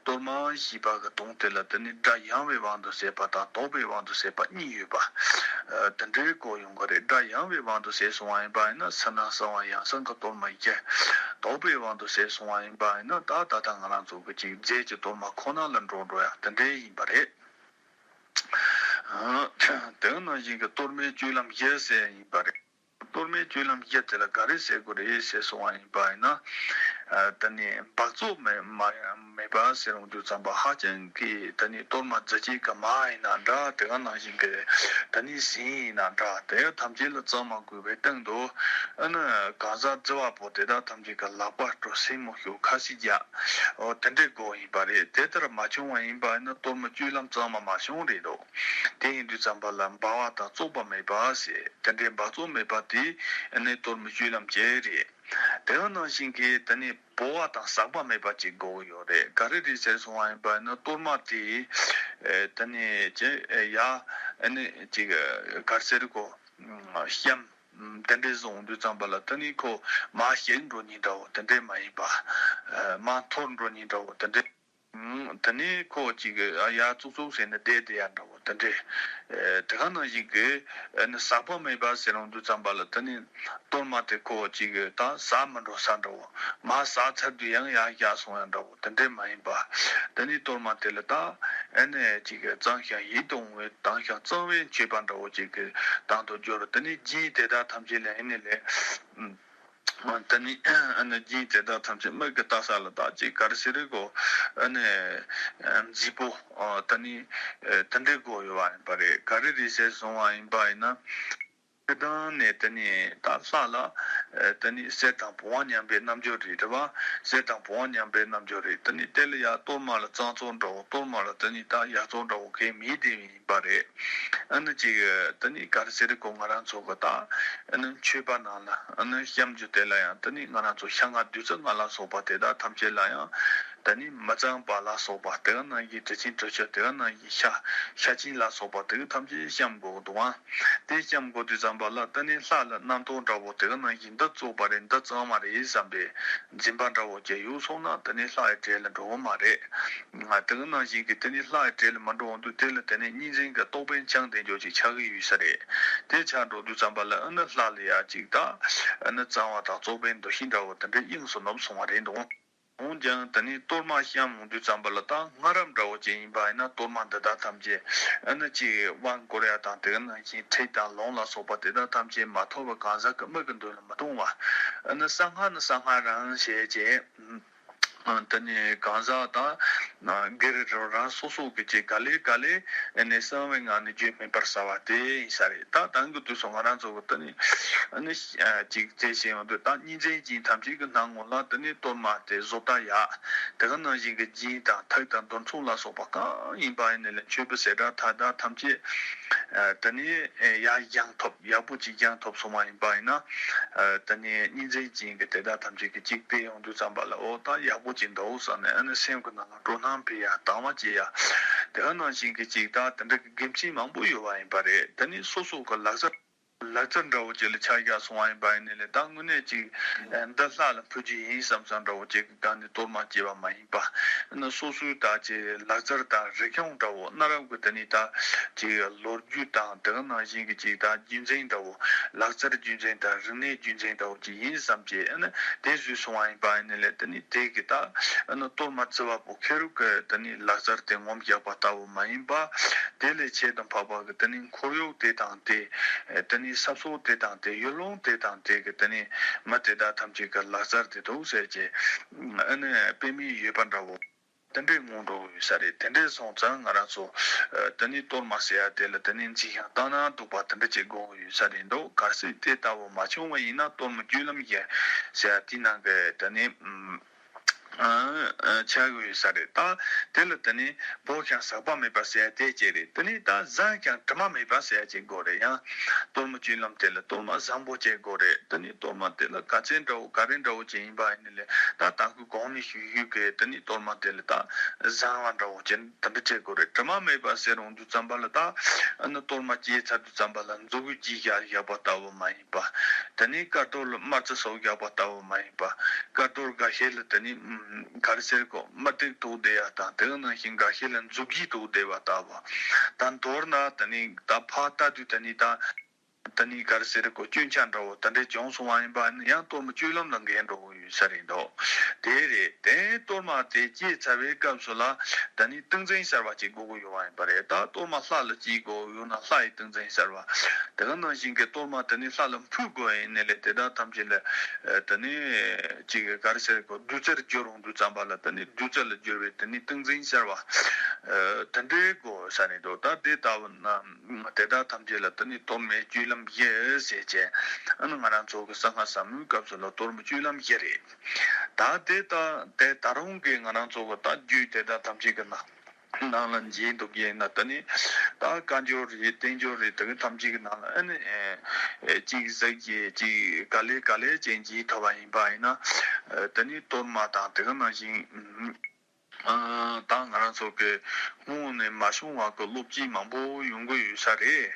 གཏོར་མ་ཞེས་པ་གི་དོན་དེ་ལ་ད་ནི་སྒྲ་ཡངས་པའི་དབང་དུ་བྱས་པ་དང་དོག་པའི་དབང་དུ་བྱས་པ་གཉིས་ཡོད་པ། ཨ་དེ་འདྲའི་སྐོར་ཡོང་གི་རེད། སྒྲ་ཡངས་པའི་དབང་དུ་བྱས་སོང་བ་ཡིན་པ་ཡིན་ན་ཕྱི་ནང་གསང་བ་ཡང་གསང་གི་གཏོར་མ་བཞི། དོག་པའི་དབང་དུ་བྱས་སོང་བ་ཡིན་པ་ཡིན་ན་ད་ད་ལྟ་ང་རང་ཚོ་གི་ཅིག་རྫས་ཀྱི་གཏོར་མ་ཁོ་ན་ལ་འགྲོ་འགྲོ་ཡ་དེ་འདྲའི་ཡིན་པ་རེད། དེ་ནང་བཞིན་གྱི་གཏོར་མའི་སྤྱོད་ལམ་བཞི་ཟེར་ཡིན་པ་རེད། གཏོར་མའི་སྤྱོད་ལམ་བཞི་དེ་ལ་ག་རེ་ཟེར་དགོས་རེད་ཟེར་སོང་བ་ཡིན་པ་ཡིན་ན། ཨ་ད་ནི་འབག་བཙོག་མེད་མ་མེད་པ་ཟེར་འོང་དུས་ཙམ་པ་ཧ་ཅང་གི་ད་ནི་གཏོར་མ་རྫ་ཆས་ཀྱི་མ་ཡིན་ན་འདྲ། དེ་ག་ནང་བཞིན་གྱི་ད་ནི་ཟན་ཡིན་ན་འདྲ། དེ་ཐམས་ཅད་ལ་གཙང་མ་དགོས་པའི་སྟེང་དུ། ཨ་ནི་གང་ཟག་རྫི་བ་པོ་དེ་དག་ཐམས་ཅད་ཀྱི་ལག་པ་དཀྲོལ། སེན་མོ་བཤུ། ཁ་ཟས་རྒྱག། འོ་དེ་འདྲའི་སྒོ་ཡིན་པ་རེད། དེ་ལྟར་མ་བྱུང་བ་ཡིན་པ་ཡིན་ན་གཏོར་མ་སྤྱོད་ལམ་གཙང་མ་མ་བྱུང་རེད་དོ། དེ་ཡིན་དུས་ཙམ་པ་ལ་འབག་པ་དང་བཙོག་པ་མེད་པ་ཟེར། དེ་འདྲའི་འབག་བཙོག་མེད་པ་དེ་ཨ་ནི་གཏོར་མ་སྤྱོད་ལམ་བཅས་རེད། དེ་ག་ནང་བཞིན་གྱི་ད་ནི་ཕོ་བ་དང་ཟག་པ་མེད་པ་ཅིག་དགོས་ཀྱི་ཡོད་རེད། ག་རེ་རེད་ཟེར་སོང་བ་ཡིན་པ་ཡིན་ན་གཏོར་མ་དེ་ཨེ་ད་ནི་ཅི་ཨེ་ཡ་ཨ་ནི་ཅིག་ག་རེ་ཟེར་གོ། ཨམ་གཤམ་ཨམ་དེ་འདྲས་བཟུང་དུས་ཙམ་པ་ལ་ད་ནི་ཁོ་མར་གཤེགས་འགྲོ་མཁན་འདྲ་བོ་དེ་འདྲས་མ་ཡིན་པ། ཨ་མར་འཐོར་འགྲོ་མཁན་འདྲ་བོ་དེ་འདྲས། ཨམ་ད་ནི་ཁོ་ཅིག་ཨ་ཡར་ཙུག་ཙུག་ཟེར་ནས་བསྡད་བསྡད་ཡ་འདྲ་བོ་དེ་འདྲས། ཨེ་དེ་ག་ནང་བཞིན་གྱི་ཨ་ནི་ཟག་པ་མེད་པ་ཟེར་འོང་དུས་ཙམ་པ་ལ་ད་ནི་གཏོར་མ་དེ་ཁོ་ཅིག་ད་ཟག་མི་འགྲོ་ས་འདྲ་བོ། མར་ཟག་ཚར་དུས་ཡང་ཡར་བཞག་སོང་ཡ་འདྲ་བོ་དེ་འདྲས་མ་ཡིན་པ། ད་ནི་གཏོར་མ་དེ་ལ་ད་ཨ་ནི་ཅིག་གཙང་ཞིང་ཡིད་དུ་འོང་བའི་དྭངས་ཤིང་གཙང་བའི་མཆོད་པ་འདྲ་བོ་ཅིག་གི་དང་དུ་སྦྱོར། ད་ནི་རྒྱན་དེ་དག་ཐམས་ཅད་ལ་ཨ་ནི་ལས། ཨམ་ད་ནི་ཨ་ནི་རྒྱན་དེ་དག་ཐམས་ཅད་དམིགས་ཀྱིས་བལྟ་ས་ལ་ད་ཅིག་ག་རེ་ཟེར་རེད་གོ། ཨ་ནི་ཨ་མཛེས་པོ། ཨ་ད་ནི་ཨ་དེ་འདྲའི་སྒོ་ཡོད་པ་ཡིན་པ་རེད། ག་རེ་རེད་ཟེར་སོང་བ་ཡིན་པ་ཡིན་ན། སྤྱིར་བཏང་ནས་ད་ནི་ད་ལྷ་ལ་ཨ་ད་ནི་གསེར་དང་བུམ་པ་མཉམ་པའི་རྣལ་འབྱོར་རེད། རེད་པ། གསེར་དང་བུམ་པ་མཉམ་པའི་རྣལ་འབྱོར་རེད། ད་ནི་དེ་ལ་ཡ་གཏོར་མ་ལ་གཙང་བཙོག་འདྲ་བོ། གཏོར་མ་ལ་ད་ནི་ད་ཡག་བཙོག་འདྲ་བོ་གང་ཡང་མེད་དེ། ཡིན་པ་རེད། ཨ་ནི་ཅིག་ད་ནི་ག་རེ་ཟེར་རེད་གོ། ང་རང་ཚོ་གི་ད་ཨ་ནི་མཆོད་པ་ནང་ལ་ཨ་ནི་བཤམས་རྒྱུ་དེ་ལ་ཡང་ད་ནི་ང་རང་ཚོ་ཤ་ལྔ་བདུད་རྩི་ལྔ་ལ་སོགས་པ་དེ་དག་ཐམས་ཅད་ལ་ཡང་ད་ནི་མི་གཙང་བ་ལ་སོགས་པ། དེ་ག་ནང་བཞིན་དྲི་ཆེན་དྲི་ཆབ། དེ་ག་ནང་བཞིན་ཤ་ཤ་ཆེན་ལ་སོགས་པ་དེ་ག་ཐམས་ཅད་བཤམས་དགོས་འདུག་ཨང་། དེ་བཤམས་དགོས་དུས་ཙམ་པ་ལ་ད་ནི་ལྷ་ལ་རྣམ་རྟོག་འདྲ་བོ། དེ་ག་ནང་བཞིན་འདི་བཙོག་པ་རེད། འདི་གཙང་མ་རེད་བསམ་པའི་འཛིན་པ་འདྲ་བོ་ཅིག་ཡོད་སོང་ན་ད་ནི་ལྷའི་གྲལ་ལ་འགྲོ་གི་མ་རེད། ང་དེ་ག་ནང་བཞིན་གྱི་དེ་ནི་ལྷའི་གྲལ་ལ་མ་འགྲོ་འོང་དུས་དེ་ལ་དེ་ནི་གཉིས་འཛིན་གྱི་རྟོག་པའི་འཆིང་དེ་འཇོག་ཅིག་ཆགས་ཀྱི་ཡོད་ས་རེད། དེ་ཆགས་འགྲོ་དུས་ཙམ་པ་ལ་ཨ་ནི་ལྷ་ལ་ཡ་ཅིག་ད་ཨ་ནི་གཙང་བ་དང་རྩོག་པའི་འདུ་ཤེས་འདྲ་བོ་དེ་འདྲ་དབྱིངས་སུ་ནུབ་སོང་བ་རེད་འདུག་འོན་ཀྱང་དེ་ནི་གཏོར་མ་བཤམས་འོང་དུས་ཙམ་པ་ལ་ད་སྔ་རབས་འདྲ་བོ་ཅིག་ཡིན་པ་ཡིན་ན་གཏོར་མ་འདི་དག་ཐམས་ཅད་ཨ་ནི་ཅིག་དབང་བསྐུར་ཡ་དང་དེ་ག་ནང་བཞིན་ཁྲིད་དང་ལུང་ལ་སོགས་པ་དེ་དག་ཐམས་ཅད་མ་ཐོབ་པའི་གང་ཟག་གི་མིག་གི་མདུན་ལ་མི་གཏོང་བ། ཨ་ནི་གསང་སྔགས་ནི་གསང་སྔགས་རང་བྱས་བྱས། ཨ་དེ་ནས་གང་ཟག་དང་ཨ་སྒེར་རང་རང་སོ་སོ་གི་ཅིག་ག་ལེ་ག་ལེ་ཨ་ནི་གསང་བའི་ངང་ནས་རྒྱུད་སྨིན་པར་བྱ་བ་དེ་ཡིན་ས་རེད། ད་དེང་གི་དུས་སུ་ང་རང་ཚོ་གི་དེ་ནི་ཨ་ནི་ཨ་ཅིག་དེ་བྱས་ཡོང་དུས་ད་གཉིས་འཛིན་ཅན་ཐམས་ཅད་ཀྱི་སྣང་ངོ་ལ་དེ་ནི་གཏོར་མ་དེ་བཟོ་ལྟ་ཡག་དེ་ག་ནང་བཞིན་གྱི་རྒྱན་དང་ཐིག་དང་འདོད་ཚོགས་ལ་སོགས་པ་གང་ཡིན་པ་ཡིན་ནའི་ལས་མཆོད་པའི་ཟས་སྦྲགས་དག་དག་ཐམས་ཅད་ཨ་དེ་ནི་ཡར་བཞེངས་ཐུབ། ཡག་པོ་ཅིག་བཞེངས་ཐུབ་སོང་བ་ཡིན་པ་ཡིན་ན། ཨ་དེ་ནས་གཉིས་འཛིན་ཅན་གྱི་དེ་དག་ཐམས་ཅད་ཀྱི་གཅིག་དེ་ཡོང་དུས་ཙམ་པ་ལ་འོ་ད་ཡག་པོ་ཅིག་འདུག་བསམ་ནས་ཨ་ནི་སེམས་ཀྱི་ནང་ལ་སྤྲོ་སྣང་འཕེལ་ཡ་དང་བ་སྐྱེ་ཡ། དེ་ག་ནང་བཞིན་གྱི་ཅིག་ད་དེ་འདྲ་གི་དགེ་མཚན་མང་པོ་ཡོད་པ་ཡིན་པ་རེད། དེ་ནི་སོ་སོ་གི་ལག་རྩལ་ལག་རྩལ་འདྲ་བོ་ཅིག་ལ་ཆ་བཞག་སོང་བ་ཡིན་པ་ཡིན་ནའི་ལས་ད་དངོས་གནས་ཅིག་འདི་ལྷ་ལ་ཕུལ་རྒྱུ་ཡིན་བསམ་བསམ་འདྲ་བོ་ཅིག་གི་སྒང་ནས་གཏོར་མ་སྐྱེས་པ་མ་ཡིན་པ། ཨ་ནི་སོ་སོའི་ད་ཅིག་ལག་རྩལ་དང་རིག་གཞུང་འདྲ་བོ་གནའ་རབས་ཀྱི་དེ་ནི་ད་ཅིག་ལོ་རྒྱུས་དང་དེ་ག་ནང་བཞིན་གྱི་ཅིག་ད་རྒྱུད་འཛིན་འདྲ་བོ། ལག་རྩལ་རྒྱུད་འཛིན་དང་རིག་གནས་རྒྱུད་འཛིན་འདྲ་བོ་ཅིག་ཡིན་བསམ་བྱས་ཨ་ནི་དེ་བཟོས་སོང་བ་ཡིན་པ་ཡིན་ནའི་ལས་དེ་ནི་དེ་གི་ད་ཨ་ནི་གཏོར་མ་རྫི་བ་པོ་ཁེར་རོ་གི་དེ་ནི་ལག་རྩལ་དེ་ངོམ་བཞག་པ་ལྟ་བུ་མ་ཡིན་པ། དེ་ལས་ཁྱད་དུ་འཕགས་པ་གི་དེ་ནི་ཁོར་ཡུག་དེ་དང་དེ། དེ་ནི་ས་ཕྱོགས་དེ་དང་དེ། ཡུལ་ལུང་དེ་དང་དེ་གི་དེ་ནི་མི་དེ་དག་ཐམས་ཅད་ཀྱི་ལག་རྩལ་དེ་འདུག་ཟེར་གྱི་ཨ་ནི་དཔེ་མི་སྲིད་པ་འདྲ་བོ། དེ་འདྲའི་ངང་འགྲོ་གི་ཡོད་ས་རེད། དེ་འདྲའི་སོང་ཙང་ང་རང་ཚོ་ཨ་དེ་ནི་གཏོར་མ་ཟེར་ཡ་དེ་ལ་དེ་ནི་འཛིན་ཞིང་བཏང་ན་སྡུག་པ་དེ་འདྲ་ཅིག་དགོས་ཀྱི་ཡོད་ས་རེད་འདུག་གལ་སྲིད་དེ་ལྟ་བུ་མ་བྱུང་བ་ཡིན་ན་གཏོར་མ་སྤྱོད་ལམ་ཡིན་ཟེར་ཡ་དེའི་ནང་གི་དེ་ནི་ཨ་ཨ་ཆགས་ཀྱི་ཡོད་ས་རེད། ད་དེ་ལ་དེ་ནི་ཕོ་ཞིང་ཟག་པ་མེད་པ་ཟེར་ཡ་དེ་ཅིག་རེད། དེ་ནི་ད་ཟན་ཞིང་དྲི་མ་མེད་པ་ཟེར་ཡ་ཅིག་དགོས་རེད། ཡང་གཏོར་མ་སྤྱོད་ལམ་དེ་ལ་གཏོར་མ་བཟང་པོ་ཅིག་དགོས་རེད། དེ་ནི་གཏོར་མ་དེ་ལ་ག་ཚད་འདྲ་བོ་ག་རེ་འདྲ་བོ་ཅིག་ཡིན་པ་ཡིན་ནའི་ལས་ད་དང་ཁུལ་གོང་ནས་ཞུས་ཞུས་ཀྱི་དེ་ནི་གཏོར་མ་དེ་ལ་ད་བཟང་བ་འདྲ་བོ་ཅན་དེ་འདྲ་བྱེད་དགོས་རེད། དྲི་མ་མེད་པ་ཟེར་འོང་དུས་ཙམ་པ་ལ་ད་ཨ་ནི་གཏོར་མ་སྐྱེས་ཚར་དུས་ཙམ་པ་ལ་མཛུ་གུ་བརྗེས་བཞག་བཞག་པ་ལྟ་བུ་མ་ཡིན་པ། དེ་ནས་དཀར་གཏོར་ལ་དམར་རྩི་བྱུགས་བཞག་པ་ལྟ་བུ་མ་ཡིན་པ། དཀར་གཏོར་འགའ་ཤས་ལ་དེ་ནི་ག་རེ་ཟེར་གོ། དམར་ཐིག་བཏོགས་བསྡད་ཡ་དང་དེ་ག་ནང་བཞིན་འགའ་ཤས་ལ་མཛུ་གུ་བཏོགས་བསྡད་པ་ལྟ་བུ། ད་མདོར་ན་དེ་ནི་ད་ཕར་ལྟ་དུས་དེ་ནི་ད། ད་ནི་ག་རེ་ཟེར་གོ། སྐྱོན་ཆ་འདྲ་བོ་དེ་འདྲ་བྱུང་སོང་བ་ཡིན་པ་ནི་ཡང་གཏོར་མ་སྤྱོད་ལམ་ལ་འགལ་འགྲོ་གི་ཡོད་ས་རེད་འདུག་དེ་རེད། དེ་གཏོར་མ་དེ་བསྐྱེད་ཚར་བའི་སྐབས་སུ་ལ་ད་ནི་ཏིང་འཛིན་གསར་བ་ཅིག་དགོས་ཀྱི་ཡོད་པ་ཡིན་པ་རེད། ད་གཏོར་མ་ལྷ་ལ་བསྐྱེད་དགོས་ཡོད་ན་ལྷ་ཡི་ཏིང་འཛིན་གསར་བ། དེ་ག་ནང་བཞིན་གྱི་གཏོར་མ་དེ་ནི་ལྷ་ལ་ཕུལ་དགོས་ཡིན་ནའི་ལས་དེ་དག་ཐམས་ཅད་ལ་ཨ་དེ་ནི་ཅིག་ག་རེ་ཟེར་གོ། བདུད་རྩིར་བསྒྱུར་རུང་དུས་ཙམ་པ་ལ་དེ་ནི་བདུད་རྩི་ལ་བསྒྱུར་བའི་དེ་ནི་ཏིང་འཛིན་གསར་བ་ཨ་དེ་འདྲའི་དགོས་ས་རེད་འདུག་ད་དེ་ལྟ་བུ་ན་དེ་དག་ཐམས་ཅད་ལ་དེ་ནི་གཏོར་མའི་སྤྱོད་ལམ་བཞི་ཟེར་བྱས། ཨ་ནི་ང་རང་ཚོ་གི་གསང་སྔགས་ཟབ་མོའི་སྐབས་སུ་ལ་གཏོར་མའི་སྤྱོད་ལམ་བཞི་རེད། ད་དེ་ལྟ་དེ་ད་རུང་གི་ང་རང་ཚོ་གི་ད་རྒྱུད་དེ་དག་ཐམས་ཅད་ཀྱི་ནང་ནང་ལ་མཇལ་འདུག་ཡིན་ན། ད་ནི་ད་བཀའ་འགྱུར་རེད། བསྟན་འགྱུར་རེད། དེ་གི་ཐམས་ཅད་ཀྱི་ནང་ལ་ཨ་ནི་ཨེ་ཨེ་གཅིག་ཟིག་གིས་གཅིག་ག་ལེ་ག་ལེ་ཅན་མཇལ་ཐུབ་པ་ཡིན་པ་ཡིན་ན། ཨེ་ད་ནི་གཏོར་མ་དང་དེ་ག་ནང་བཞིན་ཨ་ད་ང་རང་ཚོ་གི་སྔོན་ནས་མ་བྱུང་བ་གི་སློབ་སྤྱི་མང་པོ་ཡོང་གི་ཡོད་ས་རེད།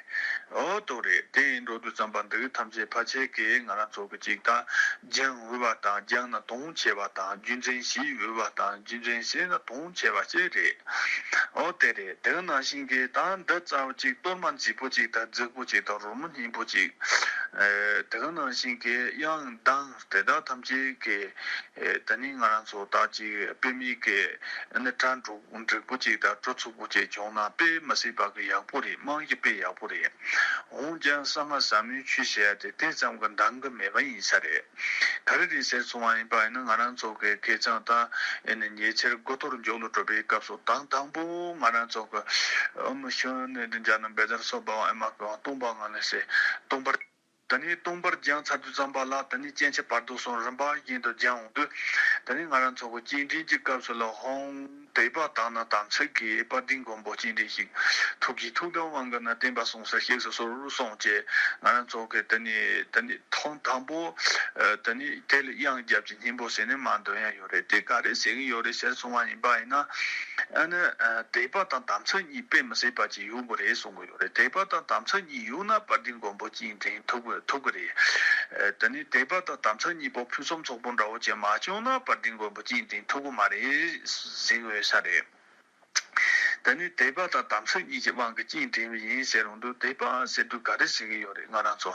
འོ་དོ་རེད། དེ་ཡིན་འགྲོ་དུས་ཙམ་པ་འདི་གི་ཐམས་ཅད་ཕལ་ཆེར་གི་ང་རང་ཚོ་གི་ཅིག་ད་སྦྱང་འོས་པ་དང་སྦྱང་ན་དོན་ཆེ་བ་དང་། རྒྱུད་འཛིན་བྱེད་འོས་པ་དང་རྒྱུད་འཛིན་བྱས་ན་དོན་ཆེ་བ་ཅིག་རེད། འོ་དེ་རེད། དེ་ག་ནང་བཞིན་གི་ད་འདི་ཙམ་ཅིག་གཏོར་མ་མཛེས་པོ་ཅིག་དང་རྫིག་པོ་ཅིག་དང་རོལ་མོ་སྙན་པོ་ཅིག་ཨེ་དེ་ག་ནང་བཞིན་གི་དབྱངས་གདངས་དེ་དག་ཐམས་ཅད་གི་ཨེ་ད་ནི་ང་རང་ཚོ་ད་ཅིག་དཔེ་མེད་གི་ཨ་ནི་སྒྲ་འགྲིག་འགྲིག་པོ་ཅིག་དང་སྒྲ་ཚུགས་པོ་ཅིག་བྱུང་ན་དཔེ་མི་སྲིད་པ་གི་ཡག་པོ་རེད། རྨང་གཞི་དཔེ་ཡག་པོ་རེད། འོན་ཀྱང་གསང་སྔགས་ཟབ་མོའི་ཆོས་ཟེར་ཡ་དེ་དེ་ཙམ་གྱིས་འདང་གི་མེད་པ་ཡིན་ས་རེད། ག་རེ་རེད་ཟེར་སོང་བ་ཡིན་པ་ཡིན་ན། ང་རང་ཚོ་གི་ཁེ་ཚང་ད་ཨེ་ནི་ཉེ་ཆར་དགུ་ཐོར་མཇུག་ལ་གྲུབ་པའི་སྐབས་སུ་དང་དང་པོ་ང་རང་ཚོ་གི་ཨོཾ་ཤཱནྟི་ཛྙཱ་ན་བཛྲ་སྭ་བྷཱ་ཝ་ཨཱཏྨ་ཀཱ་ཝང་སྟོང་པ་ངང་ལས་ཟེར་སྟོང་པར། ད་ནི་སྟོང་པར་སྦྱངས་ཚར་དུས་ཙམ་པ་ལ་ད་ནི་སྐྱེ་མཆེད་བར་དོ་གསུམ་རིམ་པ་བཞིན་དུ་སྦྱང་འོང་དུས། ད་ནི་ང་རང་ཚོ་གི་སྤྱན་འདྲེན་གྱི་སྐབས་སུ་ལ་ཧཱུྃ་དད་པ་དང་ནི་དམ་ཚིག་གིས་དཔལ་ལྡན་མགོན་པོ་སྤྱན་འདྲེན་ཞིང་། ཐུགས་ཀྱི་ཐུགས་དམ་དབང་གིས་ནི་བསྟན་པ་སྲུངས་སར་གཤེགས་སུ་གསོལ་གསུངས་བྱས། ང་རང་ཚོ་གི་ད་ནི་ད་ནི་ཐེངས་དང་པོ་ཨ་ད་ནི་དེ་ལ་དབྱངས་བརྒྱབ་ཀྱི་སྙིང་པོ་ཟེར་ནས་མར་འདོན་ཡ་ཡོད་རེད། དེ་ག་རེ་ཟེར་གྱི་ཡོད་རེད་ཟེར་སོང་བ་ཡིན་པ་ཡིན་ན། ཨ་ནི་ཨ་དད་པ་དང་དམ་ཚིག་གཉིས་དཔེ་མི་སྲིད་པ་ཅིག་ཡོད་དགོས་རེད་གསུང་གི་ཡོད་རེད། དད་པ་དང་དམ་ཚིག་གཉིས་ཡོད་ན་དཔལ་ལྡན་མགོན་པོ་སྤྱན་འདྲེན་ཐུབ་ཐུབ་ཀྱི་རེད། ཨ་དེ་ནས་དད་པ་དང་དམ་ཚིག་གཉིས་པོ་ཕུན་སུམ་ཚོགས་པོ་འདྲ་བོ་ཅིག་མ་བྱུང་ན་དཔལ་ལྡན་མགོན་པོ་སྤྱན་འདྲེན་ཐུབ་ཀྱི་མ་རེད་ཟེར་གྱི་ཡོད་ས་རེད། དེ་ནས་དད་པ་དང་དམ་ཚིག་གཉིས་ཀྱི་དབང་གིས་སྤྱན་འདྲེན་པ་ཡིན་ཟེར་རུང་དུས། དད་པ་ཟེར་དུས་ག་རེ་ཟེར་གྱི་ཡོད་རེད། ང་རང་ཚོ་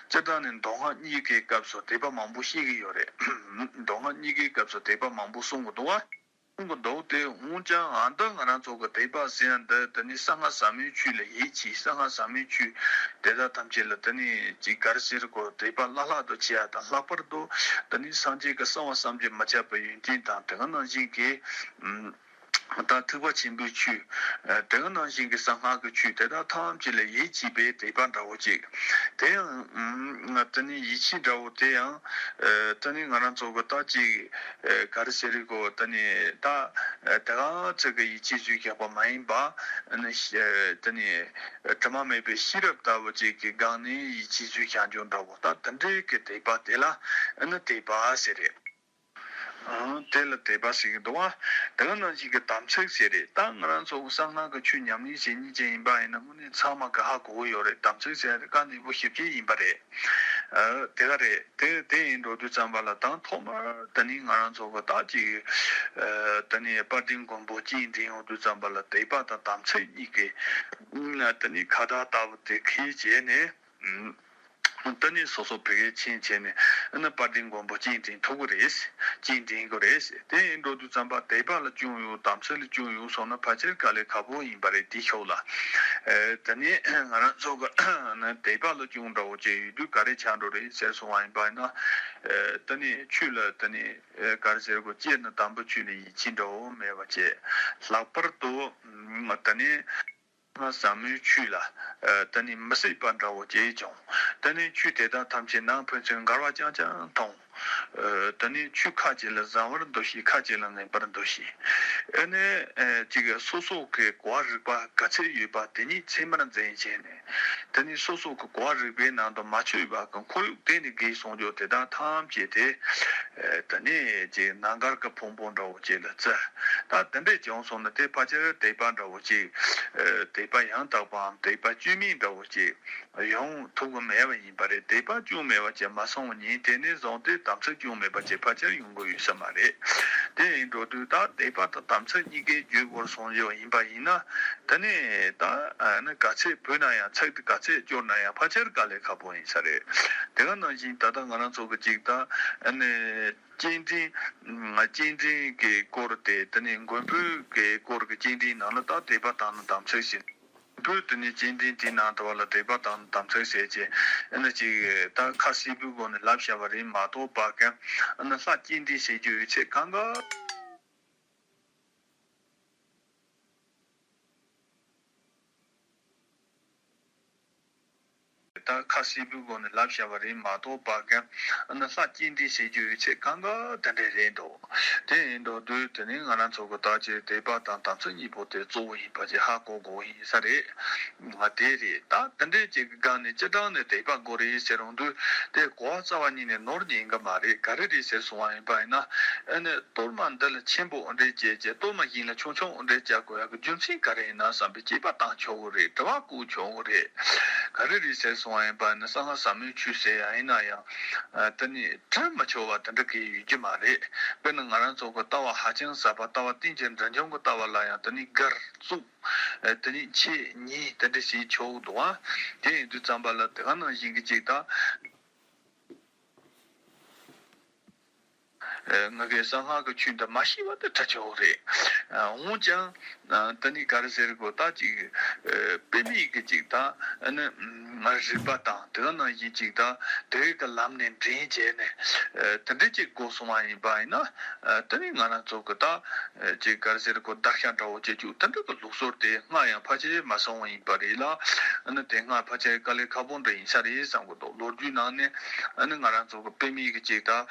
སྤྱིར་བཏང་ནས་མདོ་སྔགས་གཉིས་ཀའི་སྐབས་སུ་དད་པ་མང་པོ་བཤད་ཀྱི་ཡོད་རེད། མདོ་སྔགས་གཉིས་ཀའི་སྐབས་སུ་དད་པ་མང་པོ་གསུང་གི་འདུག་བ། གསུང་གི་འདུག་སྟེ། འོན་ཀྱང་ཨ་ད་ང་རང་ཚོ་གི་དད་པ་ཟེར་ཡ་འདི་དེ་ནི་གསང་སྔགས་ཟབ་མོའི་ཆོས་ལ་ཡིད་ཆེས། གསང་སྔགས་ཟབ་མོའི་ཆོས་དེ་དག་ཐམས་ཅད་ལ་དེ་ནི་ཅིག་ག་རེ་ཟེར་གོ། དད་པ་བླ་ལྷག་ཏུ་ཆེ་ཡ་དང་། ལྷག་པར་དུ་དེ་ནི་སངས་རྒྱས་ཀྱི་གསང་བ་བསམ་གྱིས་མི་ཁྱབ་པའི་ཡོན་ཏན་དང་། དེ་ག་ནང་བཞིན་གྱི་ཨ་ད་ཐེག་པ་ཆེན་པོའི་ཆོས། ཨ་དེ་ག་ནང་བཞིན་གྱི་གསང་སྔགས་ཀྱི་ཆོས་དེ་དག་ཐམས་ཅད་ལ་ཡིད་ཆེས་པའི་དད་པ་འདྲ་བོ་ཅིག་དེ་ཡང་ཨ་དེ་ནི་ཡིད་ཆེས་འདྲ་བོ་དེ་ཡང་ཨ་དེ་ནི་ང་རང་ཚོ་གི་ད་ཅིག་ཨ་ག་རེ་ཟེར་རེད་གོ། དེ་ནི་ད་ཨ་དེ་ག་ཚོད་ཀྱི་ཡིད་ཆེས་བཟོས་བཞག་པ་མ་ཡིན་པ། ཨ་ནི་ཤ་ཨ་དེ་ནི་ཨ་དྲི་མ་མེད་པའི་ཤེས་རབ་ལྟ་བུ་ཅིག་གི་སྒང་ནས་ཡིད་ཆེས་བཟོས་བཞག་རྒྱུ་འདྲ་བོ། ད་དེ་འདྲའི་གི་དད་པ་དེ་ལ་ཨ་ནི་དད་པ་ཟེར་རེད། ཨང་། དེ་ལ་དད་པ་ཟེར་གྱི་འདུག་བ། དེ་ག་ནང་བཞིན་གྱི་དམ་ཚིག་ཟེར་རེད། ད་ང་རང་ཚོ་གསང་སྔགས་ཀྱི་ཆོས་ཉམས་ལེན་བྱེད་མཁན་ཅིག་ཡིན་པ་ཡིན་ན་དངོས་གནས་ཚང་མ་གིས་ཧ་གོ་གི་ཡོད་རེད། དམ་ཚིག་ཟེར་ཡ་དེ་དཀའ་ལས་པོ་ཞེ་པོ་ཅིག་ཡིན་པ་རེད། ཨ་དེ་ག་རེད། དེ་དེ་ཡིན་འགྲོ་དུས་ཙམ་པ་ལ་དང་ཐོག་མར་དེ་ནི་ང་རང་ཚོ་གི་ད་ཅིག་ཨ་དེ་ནི་དཔལ་ལྡན་མགོན་པོ་སྤྱན་འདྲེན་ཡོང་དུས་ཙམ་པ་ལ་དད་པ་དང་དམ་ཚིག་གཉིས་ཀྱི་དེ་ནི་ཁ་བརྡ་ལྟ་བུ་དེ་གིས་བྱས་ནས། ཨ་དེ་ནས་སོ་སོ་བོད་སྐད་མཁྱེན་བྱས་ནས། ཨ་ནི་དཔལ་ལྡན་མགོན་པོ་སྤྱན་འདྲེན་ཐུབ་ཀྱི་རེད། སྤྱན་འདྲེན་གྱི་རེད། དེ་ཡིན་འགྲོ་དུས་ཙམ་པ་དད་པ་ལ་སྐྱོན་ཡོད། དམ་ཚིག་ལ་སྐྱོན་ཡོད་སོང་ན་ཕལ་ཆེར་དཀའ་ལས་ཁག་པོ་ཡིན་པ་རེད། དེའི་ཤུགས་ལ། ཨ་དེ་ནས་ང་རང་ཚོ་གི་ཨ་ནི་དད་པ་ལ་སྐྱོན་འདྲ་བོ་ཅིག་ཡོད་དུས་ག་རེ་ཆགས་འགྲོ་རེད་ཟེར་སོང་བ་ཡིན་པ་ཡིན་ན། ཨ་དེ་ནས་ཆོས་ལ་དེ་ནས་ཨ་ག་རེ་ཟེར་དགོས། སྤྱིར་ནི་དམ་པའི་ཆོས་ལ་ཡིད་ཆེས་འདྲ་བོ་མེད་པ་བྱས། ལྷག་པར་དུ་ཨ་དེ་ནས། སྔགས་ཟབ་མོའི་ཆོས་ལ་ཨ་དེ་ནི་མི་སྲིད་པ་འདྲ་བོ་ཅིག་བྱུང་། དེ་ནི་ཆོས་དེ་དག་ཐམས་ཅད་ནང་ཕན་ཚུན་འགལ་བ་རྐྱང་རྐྱང་མཐོང་། ཨ་དེ་ནི་ཆོས་ཁ་ཅིག་ལ་བཟང་བར་འདུ་ཤེས། ཁ་ཅིག་ལ་ངན་པར་འདུ་ཤེས། ཨ་ནི་ཨ་ཅིག་སོ་སོ་གི་གོ་བ་རིག་པ་ག་ཚད་ཡོད་པ་དེ་ཉིད་ཚད་མར་འཛིན་བྱས་ནས། དེ་ནི་སོ་སོ་གི་གོ་བ་རིག་པའི་ནང་དུ་མ་ཆུད་པ་གི་ཁོར་ཡུག་དེ་ནི་དགེ་གསུང་རྒྱུ་དེ་དག་ཐམས་ཅད་དེ། ཨ་དེ་ནི་ཅིག་ནམ་མཁའ་གི་ཕུང་པོ་འདྲ་བོ་ཅིག་ལ་བརྩི། ད་དེ་འདྲས་བྱུང་སོང་ན་དེ་ཕལ་ཆེར་དད་པ་འདྲ་བོ་ཅིག་ཨ་དད་པ་ཡང་དག་པའམ་དད་པ་བཅོས་མིན་འདྲ་བོ་ཅིག་ཡོང་ཐུབ་ཀྱི་མེད་པ་ཡིན་པ་རེད། དད་པ་བཅོས་མེད་པ་ཅིག་མ་སོང་བ་ཉིད་དེ་ནས་བཟུང་སྟེ་ དམ་ཚིག་ཅུང་མེད་པ་ཅིག་ཕལ་ཆེར་ཡོང་གི་ཡོད་ས་མ་རེད། དེ་ཡིན་འགྲོ་དུས་ད་དད་པ་དང་དམ་ཚིག་གཉིས་ཀའི་རྒྱུ་སྐོར་གསུངས་ཡོད་ཡིན་པ་ཡིན་ན། དེ་ནས་ད་ཨ་ནི་ག་ཚད་བོས་ན་ཡང་ཚིག་དེ་ག་ཚད་སྐྱོར་ན་ཡང་ཕལ་ཆེར་དཀའ་ལས་ཁག་པོ་ཡིན་ས་རེད། དེ་ག་ནང་བཞིན་ད་ལྟ་ང་རང་ཚོ་གི་ཅིག་ད་ཨ་ནི་སྐྱེལ་འདྲེན། སྐྱེལ་འདྲེན་གྱི་སྐོར་དེ་དེ་ནས་མགོན་པོའི་གི་སྐོར་གྱི་སྐྱེལ་འདྲེན་ནང་ལ་ད་དད་པ་དང་ནི་དམ་ཚིག་ཟེར། བོད་དེ་ནས་སྐྱེལ་འདྲེན་དེའི་ནང་དུ་བ་ལ་དད་པ་དང་དམ་ཚིག་ཟེར་གྱི་ཨ་ནི་ཅིག་ད་ཁ་གསལ་པོའི་སྒོ་ནས་ལབ་བྱ་བ་རེད་མ་གཏོགས་པ་གི་ཨ་ནི་ལྷ་སྐྱེལ་འདྲེན་བྱེད་རྒྱུ་ཡོད་ཚད་གང་ག་ད་ཁ་གསལ་པོའི་སྒོ་ནས་ལབ་བྱ་བ་རེད་མ་གཏོགས་པ་གི་ཨ་ནི་ལྷ་སྐྱེལ་འདྲེན་བྱེད་རྒྱུ་ཡོད་ཚད་གང་ག་དེ་འདྲ་རེད་འདུག་དེ་ཡིན་འགྲོ་དུས་དེ་ནི་ང་རང་ཚོ་གི་ད་ཅིག་དད་པ་དང་དམ་ཚིག་གཉིས་པོ་དེ་གཙོ་བོ་ཡིན་པ་ཅིག་ཧ་གོ་དགོས་ཡིན་ས་རེད། ང་དེ་རེད། ད་དེ་འདྲའི་ཅིག་གི་སྒང་ནས་སྤྱི་བཏང་ནས་དད་པ་དགོས་རེད་ཟེར་རུང་དུས་དེ་གོ་བ་རྩ་བ་ཉིད་ནས་ནོར་ཉན་གི་མ་རེད། ག་རེ་རེད་ཟེར་སོང་བ་ཡིན་པ་ཡིན་ན། ཨ་ནི་གཏོར་མ་འདི་ལ་ཆེན་པོ་འདྲ་བྱས་བྱས་གཏོར་མ་གཞན་ལ་ཆུང་ཆུང་འདྲ་བྱ་དགོས་ཡག་གི་རྒྱུ་མཚན་ག་རེ་ཡིན་ན་བསམ་པའི་དཔྱད་པ་བཏང་ཆོག་གི་རེད། དྲི་བ་བཀོད་ཆོག་གི་རེད། ག་རེ་རེད་ཟེར་སོང་བ་ཡིན་པ་ནི་གསང་སྔགས་ཟབ་མོའི་ཆོས་ཟེར་ཡ་ཡིན་ན་ཡང་། ཨ། དེ་ནི་དྲི་མི་ཆོག་པ་དེ་འདྲ་གི་ཡོད་རྒྱུ་མ་རེད། དཔེར་ན་ང་རང་ཚོ་གི་ལྟ་བ་ཧ་ཅང་ཟབ་པ་ལྟ་བ་རྟེན་ཅིང་འབྲེལ་འབྱུང་གི་ལྟ་བ་ལ་ཡང་དེ་ནི་དགར་བཙུགས། ཨ། དེ་ནི་ཆེ་ཉེས་དེ་འདྲ་བྱེད་ཆོག་འདུག་ཨ། དེ་ཡིན་དུས་ཙམ་པ་ལ་དེ་ག་ནང་བཞིན་གི་ཅིག་ད། ཨ། ང་གིས་གསང་སྔགས་ཀྱི་ཆོས་འདི་མ་ཤེས་པ་དེ་དྲག་ཆེ་བོ་རེད། ཨ། འོན་ཀྱང་། ཨ། དེ་ནི་ག་རེ་ཟེར་དགོས། ད་ཅིག་ཨ། དཔེ་མེད་ཀྱི་ཅིག་ད་ཨ་ནི་མ་རིག་པ་དང་དེ་ག་ནང་བཞིན་ཅིག་ད་དེ་གི་ལམ་ནས་འདྲེན་བྱས་ནས། ཨ། དེ་འདྲ་ཅིག་དགོས་སོང་བ་ཡིན་པ་ཡིན་ན། ཨ། དེ་ནི་ང་རང་ཚོ་གི་ད་ཨ་ཅིག་ག་རེ་ཟེར་དགོས། བདག་ཤ་འདྲ་བོ་བྱེད་རྒྱུ་དེ་འདྲ་གི་ལུགས་སྲོལ་དེ་སྔ་ཡང་ཕལ་ཆེར་མ་སོང་བ་ཡིན་པ་རེད་ལ། ཨ་ནི་དེ་སྔ་ཕལ་ཆེར་དཀའ་ལས་ཁག་པོ་འདྲ་ཡིན་ས་རེད་བསམ་གི་འདུག་ལོ་རྒྱུས་ནང་ནས་ཨ་ནི་ང་རང་ཚོ་གི་དཔེ་མེད་ཀྱི་ཅིག་ད།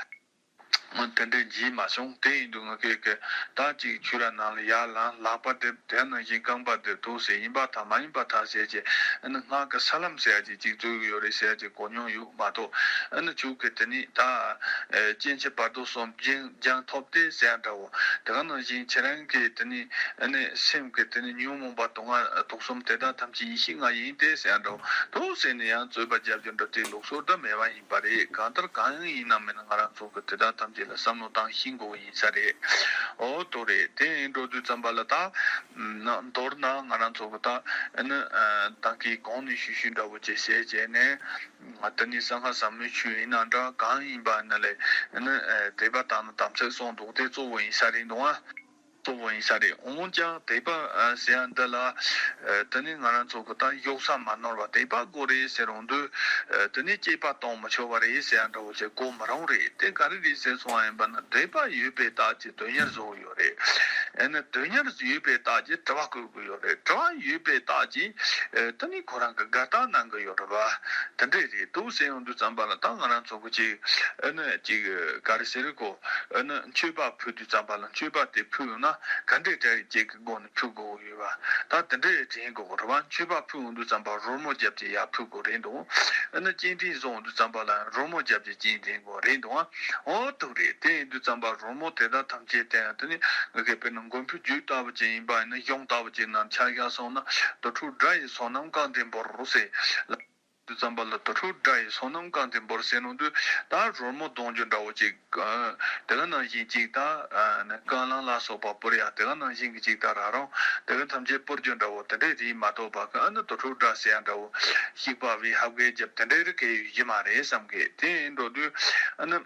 དེ་འདྲའི་བརྗེད་མ་སོང་། དེ་ཡིན་དུས་ང་ཁེ་གི་ད་ཅིག་ཆོས་ར་ནང་ལ་ཡར་ལངས། ལག་པ་རྡེབ། དེ་ནང་བཞིན་རྐང་པ་རྡེབ་འདུག་ཟེར། ཡིན་པ་དང་མ་ཡིན་པ་དག་ཟེར་གྱི་ཨ་ནི་སྔགས་ཀྱི་ས་ལམ་ཟེར་ཡ་ཅིག་ཅིག་འཛུལ་གི་ཡོད་རེད་ཟེར་ཡ་ཅིག་གོ་མྱོང་ཡོད་མ་གཏོགས། ཨ་ནི་ཁྱོད་ཀྱི་དེ་ནི་ད་ཨེ་སྐྱེ་འཆི་བར་དོ་གསུམ་སྦྱང་སྦྱང་ཐུབ་སྟེ་ཟེར་ཡ་འདྲ་བོ། དེ་ག་ནང་བཞིན་ཁྱེད་རང་གི་དེ་ནི་ཨ་ནི་སེམས་ཀྱི་དེ་ནི་ཉོན་མོངས་པ་དུག་ལྔ་དུག་གསུམ་དེ་དག་ཐམས་ཅད་ཡེ་ཤེས་ལྔ་ཡིན་ཏེ་ཟེར་ཡ་འདྲ་བོ། འདུག་ཟེར་ནས་ཡང་རྩོད་པ་རྒྱབ་རྒྱུ་འདྲ་དེ་ལུགས་སྲོལ་འདི་མེད་པ་ཡིན་པ་རེད། གང་ལྟར་གང་ཡིན་ན་མིན་ན་ང་རང་ཚོ་གི་དེ་དག་ཐམས་ཅད་ལ་བསམ་བློ་བཏང་ཤེས་དགོས་ཡིན་ས་རེད། འོ་དོ་རེད། དེ་ཡིན་འགྲོ་དུས་ཙམ་པ་ལ་ད། ན་མདོར་ན་ང་རང་ཚོ་གི་ད་ཨ་ནི་ཨ་ད་གིན་གོང་ནས་ཞུས་ཞུས་འདྲ་བོ་ཅིག་བྱས་བྱས་ནས། ང་དེ་ནི་གསང་སྔགས་ཟབ་མོའི་ཆོས་ཡིན་ན་འདྲ་གང་ཡིན་པ་ན་ལས་ཨ་ནི་ཨ་དད་པ་དང་ནི་དམ་ཚིག་གསུངས་འདུག་དེ་གཙོ་བོ་ཡིན་ས་རེད་འདུག་ཨ། གཙོ་བོ་ཡིན་ས་རེད། འོན་ཀྱང་དད་པ་ཨ་ཟེར་ཡ་འདི་ལ་ཨ་དེ་ནི་ང་རང་ཚོ་གི་ད་གཡོག་ས་མ་ནོར་བ། དད་པ་དགོས་རེད་ཟེར་རུང་དུས་ཨ་དེ་ནི་དཔྱད་པ་གཏོང་མི་ཆོག་པ་རེད་ཟེར་ཡ་འདྲ་བོ་ཅིག་གོ་མི་རུང་རེད། དེ་ག་རེ་རེད་ཟེར་སོང་བ་ཡིན་པ་ན་དད་པ་ཡོད་པའི་རྟགས་ཀྱིས་དོན་གཉེར་བཟོ་གི་ཡོད་རེད། ཨ་ནི་དོན་གཉེར་ཡོད་པའི་རྟགས་ཀྱིས་དྲི་བ་བཀོད་གི་ཡོད་རེད། དྲི་བ་ཡོད་པའི་རྟགས་ཀྱིས་ཨ་དེ་ནི་ཁོ་རང་གི་དགའ་རྟགས་གནང་གི་ཡོད་རེད་པ། དེ་འདྲས་རེད་འདུག་ཟེར་ཡོང་དུས་ཙམ་པ་ལ་ད་ང་རང་ཚོ་གི་ཅིག་ཨ་ནི་ཅིག་ག་རེ་ཟེར་གོ། ཨ་ནི་མཆོད་པ་ཕུལ་དུས་ཙམ་པ་ལ་མཆོད་པ་དེ་ཕུལ་ཡོང་ན་ག་འདྲས་འདྲ་ཡི་ཅིག་གི་སྒོ་ནས་ཕུལ་དགོས་ཡོད་པ། ད་དེ་འདྲས་དྲན་དགོས་རེད་པ། མཆོད་པ་ཕུལ་ཡོང་དུས་ཙམ་པ་རོལ་མོ་རྒྱབ་ཀྱི་ཡར་ཕུལ་དགོས་རེད་འདུག་ཨ་ནི་སྤྱན་འདྲེན་བཟོ་ཡོང་དུས་ཙམ་པ་ལ་རོལ་མོ་རྒྱབ་ཀྱི་སྤྱན་འདྲེན་དགོས་རེད་འདུག་ཨ། འོ་འདུག་རེད། དེ་ཡིན་དུས་ཙམ་པ་རོལ་མོ་དེ་དག་ཐམས་ཅད་དེ་ཡང་དེ་ནི་ང་གིས་དཔེར་ན་མགོན་པོའི་རྒྱུད་ལྟ་བུ་ཅིག་ཡིན་པ་ཡིན་ན་གཞུང་ལྟ་བུ་ཅིག་ནང་ཆ་བཞག་སོང་ན། དུར་ཁྲོད་དགྲ་ཡི་བསོད་ནམས་བསྐང་ལྡན་འབོར་ཟེར། དུས་ཙམ་པ་ལ་དུར་ཁྲོད་དགྲ་ཡི་བསོད་ནམས་བསྐང་སྟེ་འབོར་ཟེར་ནོ་དུས་ད་རོལ་མོ་གདོང་རྒྱུ་འདྲ་བོ་ཅིག་ཨ། དེ་ག་ནང་བཞིན་ཅིག་ད་ཨ་ནི་རྐང་ལམ་ལ་སོགས་པ་སྤོར་ཡ་དེ་ག་ནང་བཞིན་གྱི་ཅིག་ད་ར་རང་དེ་ག་ཐམས་ཅད་སྤོར་རྒྱུ་འདྲ་བོ་དེ་འདྲས་རེད་མ་གཏོགས་པ་གི་ཨ་ནི་དུར་ཁྲོད་དགྲ་ཟེར་ཡ་འདྲ་བོ་ཤིག་པ་བའི་ཧབ་གའི་རྒྱབ་དེ་འདྲས་རིགས་གས་ཡོད་ཀྱི་མ་རེད་བསམ་གི། དེ་ཡིན་འགྲོ་དུས་ཨ་ནི།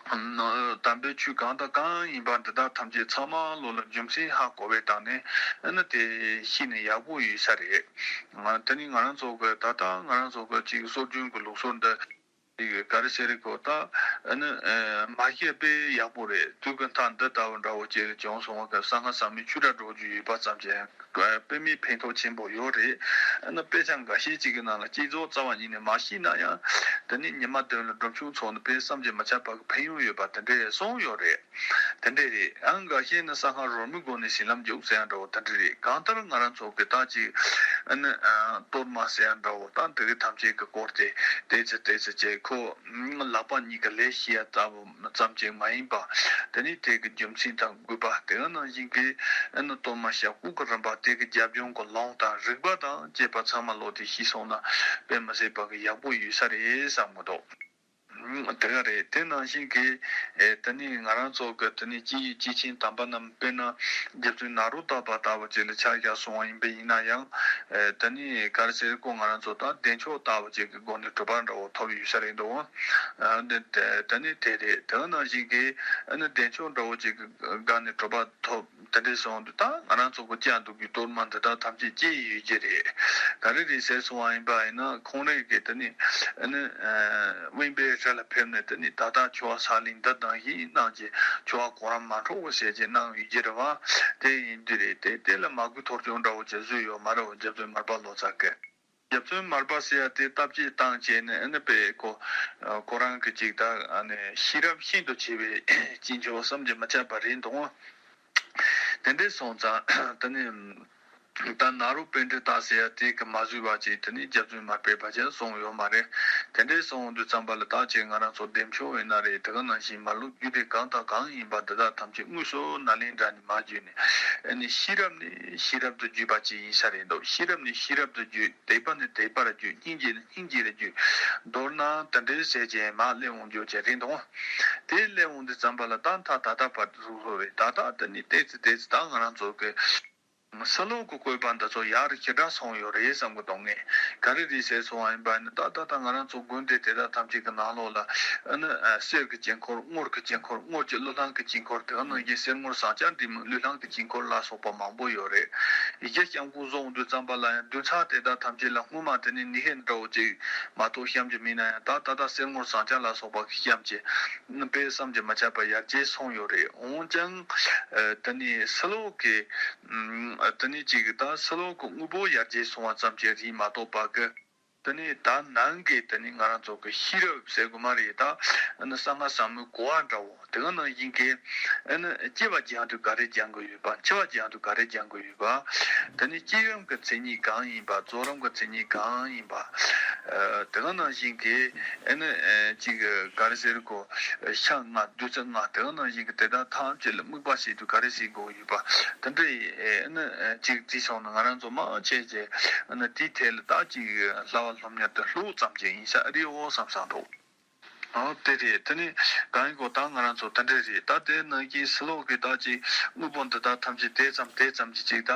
དམ་པའི་ཆོས་གང་དང་གང་ཡིན་པ་འདི་དག་ཐམས་ཅད་ཚང་མ་བློ་ལ་རྒྱུ་མཚན་ཧ་གོ་བའི་སྟེང་ནས་ཨ་ནི་དེ་ཤེས་ནས་ཡག་པོ་ཡོད་ས་རེད། ང་དེ་ནི་ང་རང་ཚོ་གི་ད་ལྟ་ང་རང་ཚོ་གི་ཅིག་སྲོལ་རྒྱུན་གྱི་ལུགས་སྲོལ་འདི་ཅིག་ག་རེ་ཟེར་རེད་གོ། ད་ཨ་ནི་མ་བཤད་པས་ཡག་པོ་རེད། དུས་ཀྱི་མཐའ་འདི་ལྟ་བུ་འདྲ་བོ་ཅིག་བྱུང་སོང་བ་གི་གསང་སྔགས་ཟབ་མོའི་ཆོས་སྒྲ་སྒྲོག་རྒྱུ་ཡོད་པ་ཙམ་གྱིས། དཔེ་མེད་ཕན་ཐོགས་ཆེན་པོ་ཡོད་རེད། ཨ་ནི་དཔེ་ཆ་འགའ་ཤས་ཅིག་གི་ནང་ལ་བསྐྱེད་རྫོགས་རྩ་བ་ཉིད་ནས་མ་ཤེས་ན་ཡང་། དེ་ནི་ཉི་མ་བདུན་ལ་སྒྲུབ་ཆུང་ཚོགས་ནི་དཔེ་བསམ་གྱིས་མི་ཁྱབ་པ་གི་ཕན་ཡོན་ཡོད་པ་དེ་འདྲས་གསུངས་ཡོད་རེད། དེ་འདྲས་རེད། ཨ་འགའ་ཤས་ནི་གསང་སྔགས་རོལ་མོའི་སྒོ་ནས་བྱིན་རླབས་འཇུག་ཟེར་ཡ་འདྲ་བོ་དེ་འདྲས་རེད། གང་ལྟར་ང་རང་ཚོ་གི་ད་ཅིག་ཨ་ནི་གཏོར་མ་ཟེར་ཡ་འདྲ་བོ་ད་འདི་གི་ཐམས་ཅད་ཀྱི་སྐོར་དེ་དེ་ཙི་དེ་ཙི་བྱས་ཁོ། ལག་པ་གཉིས་ཀྱི་ལས་བྱེད་ཡ་ལྟ་བུ་ཙམ་ཅིག་མ་ཡིན་པ། དེ་ནི་དེ་གི་རྒྱུ་མཚན་དང་དགོས་པ་དེ་ག་ནང་བཞིན་གྱི་ཨ་ནི་གཏོར་མ་ཞབས་བཀོད་ཀྱི་རིམ་པ་དེ་གི་རྒྱབ་ལྗོངས་ཀྱི་ལུང་དང་རིགས་པ་དང་བཅས་པ་ཚང་མ་བློ་དེ་ཤེས་སོང་ན་དཔེ་མི་སྲིད་པ་གི་ཡག་པོ་ཡོད་ས་རེད་བསམ་གི་འདུག་དེ་ག་རེད། དེ་ནང་བཞིན་གྱི་ཨེ་ད་ནི་ང་རང་ཚོ་གི་ད་ནི་སྐྱེས་ཡུལ་སྐྱེས་ཆེན་དམ་པ་རྣམས་དཔེར་ན་རྗེ་བཙུན་ནཱ་རོ་ཏ་པ་ལྟ་བུ་ཅིག་ལ་ཆ་བཞག་སོང་བ་ཡིན་པ་ཡིན་ན་ཡང་ཨེ་ད་ནི་ག་རེ་ཟེར་གོ་ང་རང་ཚོ་ད་བདེ་མཆོག་ལྟ་བུ་ཅིག་གི་སྒོ་ནས་གྲུབ་པ་འདྲ་བོ་ཐོབ་ཡོད་ས་རེད་འདུག་ཨ་འདི་ད་ནི་དེ་རེད། དེ་ནང་བཞིན་གྱི་ཨ་ནི་བདེ་མཆོག་འདྲ་བོ་ཅིག་གི་སྒང་ནས་གྲུབ་པ་ཐོབ། དེ་འདྲའི་སོང་དུས་ད་ང་རང་ཚོ་གི་སྐྱབས་འགྲོ་གི་གཏོར་མ་འདི་དག་ཐམས་ཅད་སྐྱེས་ཡོད་ཀྱི་རེད། ག་རེ་རེད་ཟེར་སོང་བ་ཡིན་པ་ཡིན་ན་ཁོང་རང་གིས་དེ་ནི་ཨ་ནི་དབེན་པའི་སྒྲ་ལ་ཕེབས་ནས་དེ་ནི་ད་ལྟ་ཆོ་ག་ཕྱག་ལེན་འདི་དང་བཞིན་གནང་རྗེས་ཆོ་ག་གོ་རིམ་མ་འཕྲོག་པ་བྱས་རྗེས་གནང་ཡོད་ཀྱི་རེད་བ། དེ་ཡིན་དུས་རེད། དེ་དེ་ལ་མ་གུས་ཐོར་ཅོག་འདྲ་བོ་ཅིག་བཟོས་ཡོད་མ་རེད་བ། རྗེ་བཙུན་མར་པ་ལོ་ཙཱ་གིས། རྒྱབ་མཚོན་མར་པ་ཟེར་ཡ་དེ་བཏབ་ཅེས་བཏང་བྱས་ནས་ཨ་ནི་པའི་ཁོ་ཁོ་རང་གི་ཅིག་ད་ཨ་ནི་ཤེས་རབ་ཤིན་ཏུ་ཆེ་བའི་སྐྱེས་མཆོག་བསམ་གྱིས་མི་ཁྱབ་པ་རེད་འདུག་དེ་འདྲས་སོང་ཙང་ད་ནི་ད་ནཱ་རོ་པཎྜི་ཏ་ཟེར་ཡ་དེ་གི་མ་བཟོས་པ་ཅིག་དེ་ནི་རྒྱབ་མཚོན་མར་པའི་བར་ཆད་སོང་ཡོད་མ་རེད། དེ་འདྲས་སོང་དུས་ཙམ་པ་ལ་ད་ཅིག་ང་རང་ཚོ་བདེ་མཆོག་ཡིན་ན་རེད། དེ་ག་ནང་བཞིན་མར་ལུགས་རྒྱུད་སྡེ་གང་དང་གང་ཡིན་པ་འདི་དག་ཐམས་ཅད་དངོས་སུ་ནཱ་ལེནྡྲ་ནས་མར་བརྒྱུད་ནས་ཨ་ནི་ཤེས་རབ་ནས་ཤེས་རབ་ཏུ་བརྒྱུད་པ་ཅིག་ཡིན་ས་རེད་འདུག་ཤེས་རབ་ནས་ཤེས་རབ་ཏུ་བརྒྱུད། དད་པ་ནས་དད་པར་བརྒྱུད། སྙིང་རྗེ་ནས་སྙིང་རྗེར་བརྒྱུད། མདོར་ན་དེ་འདྲའི་ཟས་ཅན་མ་སླེབས་འོང་རྒྱུ་ཅན་རེད་འདུག་དེ་སླེབས་འོང་དུས་ཙམ་པ་ལ་ད་མཐའ་ད་ལྟ་བར་དུ་སོང་བས་ད་ལྟ་དེ་ནི་ཏོག་ཙམ་ཏོག་ཙམ་ད་ང་རང་ཚོ་གི་ཕྱི་ལོགས་ཀྱི་བཀོད་པ་འདི་ཚོ་ཡར་ཞེ་དྲག་སོང་ཡོད་རེད་བསམ་གི་འདུག་ངས་ག་རེ་རེད་ཟེར་སོང་བ་ཡིན་པ་ནི་ད་ད་ལྟ་ང་རང་ཚོ་དགོན་སྡེ་དེ་དག་ཐམས་ཅད་ཀྱི་ནང་ལོགས་ལ་ཨ་ནི་གསེར་གྱི་དཀྱིལ་འཁོར། དངུལ་གྱི་དཀྱིལ་འཁོར། དངུལ་གྱི་གླུ་བླངས་ཀྱི་དཀྱིལ་འཁོར། དེ་ག་ནང་བཞིན་གསེར་དངུལ་ཟངས་ལྕགས་འབྲས་མི་གླུད་བླངས་ཀྱི་དཀྱིལ་འཁོར་ལ་སོགས་པ་མང་པོ་ཡོད་རེད། ཡི་གེ་སྐྱབས་མགོན་བཟོ་འོང་དུས་ཙམ་པ་ལ་ཡང་བདུན་ཚིགས་དེ་དག་ཐམས་ཅད་ལ་སྔོན་མ་དེ་ནི་ནི་ཧེ་འདྲ་བོ་ཅིག་མ་གཏོགས་བཤམས་ཀྱི་མེད་ན་ཡང་ད་ད་ལྟ་གསེར་དངུལ་ཟངས་ལྕགས་ལ་སོགས་པ་གིས་བཤམས་ཀྱི་དཔེ་བསམ་གྱིས་མི་ཁྱབ་པ་ཡར་རྒྱས་སོང་ཡོད་རེད། འོན་ཀྱང་ཨ་དེ་ནི་ཕྱི་ལོགས་ཀྱི་ཨ་དེ་ནི་ཅིག་ད་ཕྱི་ལོགས་ཀྱི་དངོས་པོ་ཡར་རྒྱས་སོང་བ་ཙམ་གྱིས་རེད་མ་གཏོགས་པ་གི་དེ་ནི་ད་ནང་གི་དེ་ནི་ང་རང་ཚོ་གི་ཤེས་རབ་ཟེར་དགོས་མ་རེད། ད་ཨ་ནི་གསང་སྔགས་ཟབ་མོའི་གོ་བ་འདྲ་བོ་དེ་ག་ནང་བཞིན་གྱི་ཨ་ནི་སྐྱེ་བ་སྦྱང་དུས་ག་རེ་སྦྱང་དགོས་ཡོད་པ། འཆི་བ་སྦྱང་དུས་ག་རེ་སྦྱང་དགོས་ཡོད་པ། དེ་ནི་བསྐྱེད་རིམ་གྱི་མཚན་ཉིད་གང་ཡིན་པ། རྫོགས་རིམ་གྱི་མཚན་ཉིད་གང་ཡིན་པ། ཨ་དེ་ག་ནང་བཞིན་གྱི་ཨ་ནི་ཨ་ཅིག་ག་རེ་ཟེར་གོ་ཤ་ལྔ་བདུད་རྩི་ལྔ་དེ་ག་ནང་བཞིན་གྱི་དེ་དག་ཐམས་ཅད་ལ་དམིགས་པ་བྱེད་དུས་ག་རེ་བྱེད་དགོས་ཡོད་པ། དེ་འདྲ་ཨ་ནི་ཨ་ཅིག་བརྩིས་སོང་ན་ང་རང་ཚོ་མང་ཆེ་ཆེ་ཨ་ནི་དེའི་ཐད་ལ་ད་ཅིག་བསླབ་པ་སློབ་གཉེར་དེ་ལྷུག་ཙམ་ཅིག་ཡིན་ས་རེད་འོ་བསམ་བསམ་འདུག་ཨོ་དེ་རེད། དེ་ནི་གང་ཡིན་གོ་ད་ང་རང་ཚོ་དེ་འདྲ་རེད། ད་དེ་ནང་བཞིན་ཕྱི་ལོགས་ཀྱི་ད་ཅིག་དངོས་པོ་འདི་དག་ཐམས་ཅད་དེ་ཙམ་དེ་ཙམ་གྱིས་ཅིག་ད་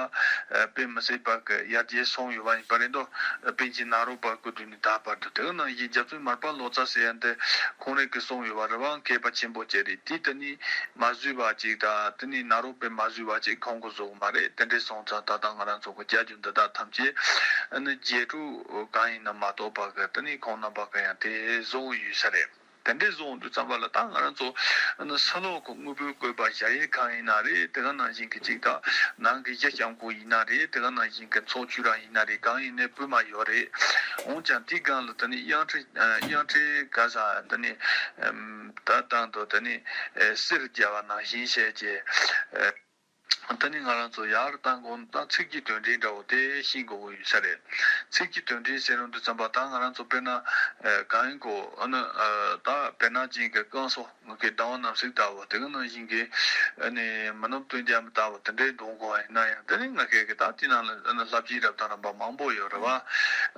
དཔེ་མི་སྲིད་པ་གི་ཡར་རྒྱས་སོང་ཡོད་པ་ཡིན་པ་རེད་འདུག་པཎ་ཆེན་ནཱ་རོ་པ་སྐུ་དུས་ནས་ད་བར་དུ་དེ་ག་ནང་བཞིན་རྒྱལ་བཙུན་མར་པ་ལོ་ཙཱ་ཟེར་ཡ་འདི་ཁོང་རང་གིས་གསུངས་ཡོད་པ་རེད་བ། མཁས་པ་ཆེན་པོ་ཅིག་རེད། དེ་དེ་ནི་མ་བཟོས་པ་ཅིག་ད་དེ་ནི་ནཱ་རོ་པས་མ་བཟོས་པ་ཅིག་ཁོང་གིས་བཟོ་གི་མ་རེད། དེ་འདྲ་སོང་ཙང་ད་ལྟ་ང་རང་ཚོ་གི་སྐྱབས་རྗེ་འདི་དག་ཐམས་ཅད་ཨ་ནི་རྗེས་འགྲོ་གང་ཡིན་ན་མ་གཏོགས་པ་གི་དེ་ནི་ཁོང་རྣམ་པ་གི་ཡང་དེ་བཟོ་གི་ཡོད་ས་རེད། དེ་འདྲ་བཟོ་འོང་དུས་ཙམ་པ་ལ་ད་ང་རང་ཚོ་ཨ་ནི་ཕྱི་ལོགས་ཀྱི་དངོས་པོའི་བཀོད་པ་གཞལ་ཡས་ཁང་ཡིན་ན་རེད། དེ་ག་ནང་བཞིན་གྱི་ཅིག་ད་ནང་གི་གཞི་སྐྱབས་མགོན་ཡིན་ན་རེད། དེ་ག་ནང་བཞིན་གྱི་ཚོགས་ཆོས་ར་ཡིན་ན་རེད། གང་ཡིན་ནའི་དཔེ་མ་ཡོད་རེད། འོན་ཀྱང་དེའི་སྒང་ལ་དེ་ནི་གཡང་ཁྲི་གཡང་ཁྲི་ག་ས་དེ་ནི་ད་དང་དུ་དེ་ནི་གསེར་རྒྱབ་པ་ནང་བཞིན་བྱས་ཀྱི། ད་ནི་ང་རང་ཚོ་ཡར་བཏང་དགོས་ན་ད་ཚིག་གི་དོན་འགྲེལ་འདྲ་བོ་དེ་ཤེས་དགོས་ཀྱི་ཡོད་ས་རེད། ཚིག་གི་དོན་འགྲེལ་ཟེར་ཡོང་དུས་ཙམ་པ་ད་ང་རང་ཚོ་དཔེར་ན་ཨ་གང་ཡིན་གོ་ཨ་ནི་ཨ་ད་དཔེར་ན་ཅིག་གི་བསྐང་གསོ་ང་གི་ཟླ་བ་རྣམ་གཟིགས་ལྟ་བུ་དེ་ག་ནང་བཞིན་གྱི་ཨ་ནི་མི་ནུབ་སྟོན་རྒྱལ་མ་ལྟ་བུ་དེ་འདྲའི་འདོན་དགོས་པ་ཡིན་ན་ཡང་དེ་ནི་ང་གས་ཀྱི་ད་དེ་ནང་ལ་ཨ་ནི་བསླབ་བྱའི་རབ་དང་རིམ་པ་མང་པོ་ཡོད་རེད་བ།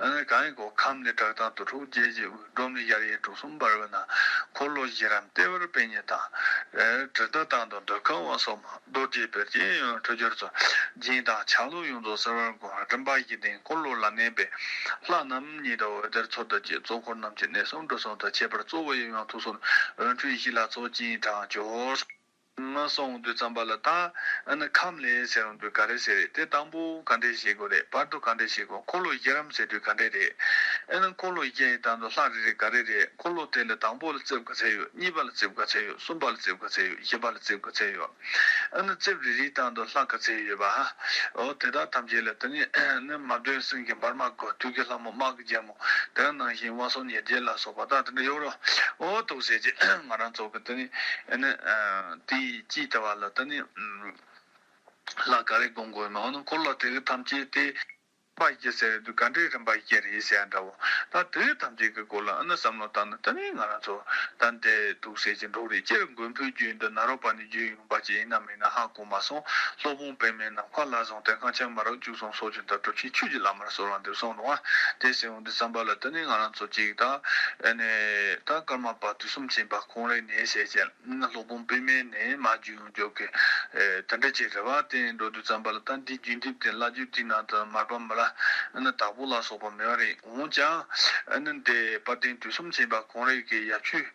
ཨ་ནི་གང་ཡིན་གོ་ཁམས་ནི་བྲག་དང་དུ་འཁྲུགས་རྒྱལ་བྱེད་དབུས། འབྲོམ་ནི་ཡར་ཡི་གྲུ་གསུམ་འབར་བའི་ནང་། འཁོར་ལོ་བཞི་རིམ་ལྟེ་བར་པད་ཉི་དང་། ཨེ་དྲི་ཟླ་དང་དུ་འདོད་ཁམས་དབང་སོགས་མ། རྡོ་རྗེ་བེར་ཅན་ཡོན་འཕྲོད་སྦྱོར་ཚོགས། རྒྱན་དང་ཆ་ལུགས་ཡོངས་རྫོགས་གསལ་བར་གོམས། རིམ་པ་བཞི་ལྡན་འཁོར་ལོ་ལ་གནས་པའི། ལྷ་རྣམས་ཉིད་དུ་འོད་ཟེར་འཚོལ་དུ་བཅུག། གཙོ་འཁོར་རྣམས་ཀྱི་གནས་གསུམ་འགྲོ་གསུམ་དུ། ཁྱད་པར་གཙོ་བོ་ཡི་ཡང་ཐུགས་སྲོག་འོད་འཕྲོས་བཞི་ལ་ཚོགས་ཀྱི་དྲངས་འབྱོར། ང་སོང་དུས་ཙམ་པ་ལ་ད་ཨ་ནི་ཁམས་ལས་ཟེར་ཡོང་དུས་ག་རེ་ཟེར་རེད། དེ་དང་པོ་ག་འདྲས་བྱེད་དགོས་རེད། བར་དུ་ག་འདྲས་བྱེད་དགོས། འཁོར་ལོ་བཞི་རིམ་ཟེར་དུས་ག་འདྲས་རེད། ཨ་ནི་འཁོར་ལོ་བཞི་ཡི་དང་དུ་ལྷ་རེ་རེ་ག་རེ་རེད། འཁོར་ལོ་དེ་ལ་དང་པོ་ལ་རྩིབས་ག་ཚད་ཡོད། གཉིས་པ་ལ་རྩིབས་ག་ཚད་ཡོད། གསུམ་པ་ལ་རྩིབས་ག་ཚད་ཡོད། བཞི་པ་ལ་རྩིབས་ག་ཚད་ཡོད། ཨ་ནི་རྩིབས་རེ་རེའི་དང་དུ་ལྷ་ག་ཚད་ཡོད་པ། འོ་དེ་དག་ཐམས་ཅད་ལ་དེ་ནི་ཨ་ནི་མ་བདུན་སེང་གེ་འབར་མ་དགུ། དུས་ཀྱི་ལྷ་མོ་དམག་གི་རྒྱལ་མོ། དེ་ནང་བཞིན་དབང་སོགས་ཉེར་བརྒྱད་ལ་སོགས་པ་དག་དེ་འདྲ་ཡོད་རེད། འོ་འདུག་ཟེར་གྱི་ང་རང་ཚོ་གི་དེ་ནི་ཨ་ནི་དེའི་དཀྱིལ་དུ་བ་ལ་དེ་ནི་ལྷ་ག་རེ་སྒོམ་དགོས་མ། འོ་ན་འཁོར་ལོ་དེ་གི་ཐམས་ཅད་དེ། པ་ཡི་ཟེར་དུས་ག་འདྲའི་རིམ་པ་ཡི་རེད་ཟེར་ཡ་འདྲ་བོ། ད་དེ་ཐམས་ཅད་ཀྱི་སྐོར་ལ་ཨ་ནི་བསམ་བློ་བཏང་ན་ད་ནི་ང་རང་ཚོ་ད་འདི་འདུག་ཟེར་གྱི་འགྲོ་རེད། སྤྱིར་མགོན་པོའི་རྒྱུད་འདི་ནཱ་རོ་པ་ནས་བརྒྱུད་ཡོང་པ་ཅིག་ཡིན་ན་མིན་ན་ཧ་གོ་མ་སོང་། སློབ་དཔོན་པདྨས་ནམ་མཁའ་ལ་བཟུང་སྟེ། ཁང་ཆེན་མ་རབས་བཅུ་གསུམ་སོགས་ཀྱི་འདི་གྲུབ་ཆེན་ཆོས་ཀྱི་བླ་མར་གསོལ་བ་འདེབས་གསུངས་འདུག་ཨ། དེ་ཟེར་འོང་དུས་ཙམ་པ་ལ་ད་ནི་ང་རང་ཚོ་ཅིག་ད་ཨ་ནི་ད་ཀརྨ་པ་དུས་གསུམ་མཁྱེན་པ་ཁོང་རང་ནས་ཟེར་བྱས། སློབ་དཔོན་པདྨས་ནས་མར་བརྒྱུད་ཡོང་རྒྱུ་གི་ཨེ་དེ་འདྲ་ཅིག་རེད་བ། དེ་འགྲོ་དུས་ཙམ་པ་ལ་ད་འདིའི་བརྒྱུད་འདེབས་དེ་བླ་བརྒྱུད་དེའི་ནང་དུ་མར་པ་མི་ལ་ཨ་ནི་དྭགས་པོ་ལ་སོགས་པ་མེད་པ་རེད། འོན་ཀྱང་ཨ་ནི་འདི་དཔལ་ལྡན་དུས་གསུམ་མཁྱེན་པ་ཁོང་རང་གི་ཡབ་ཆོས་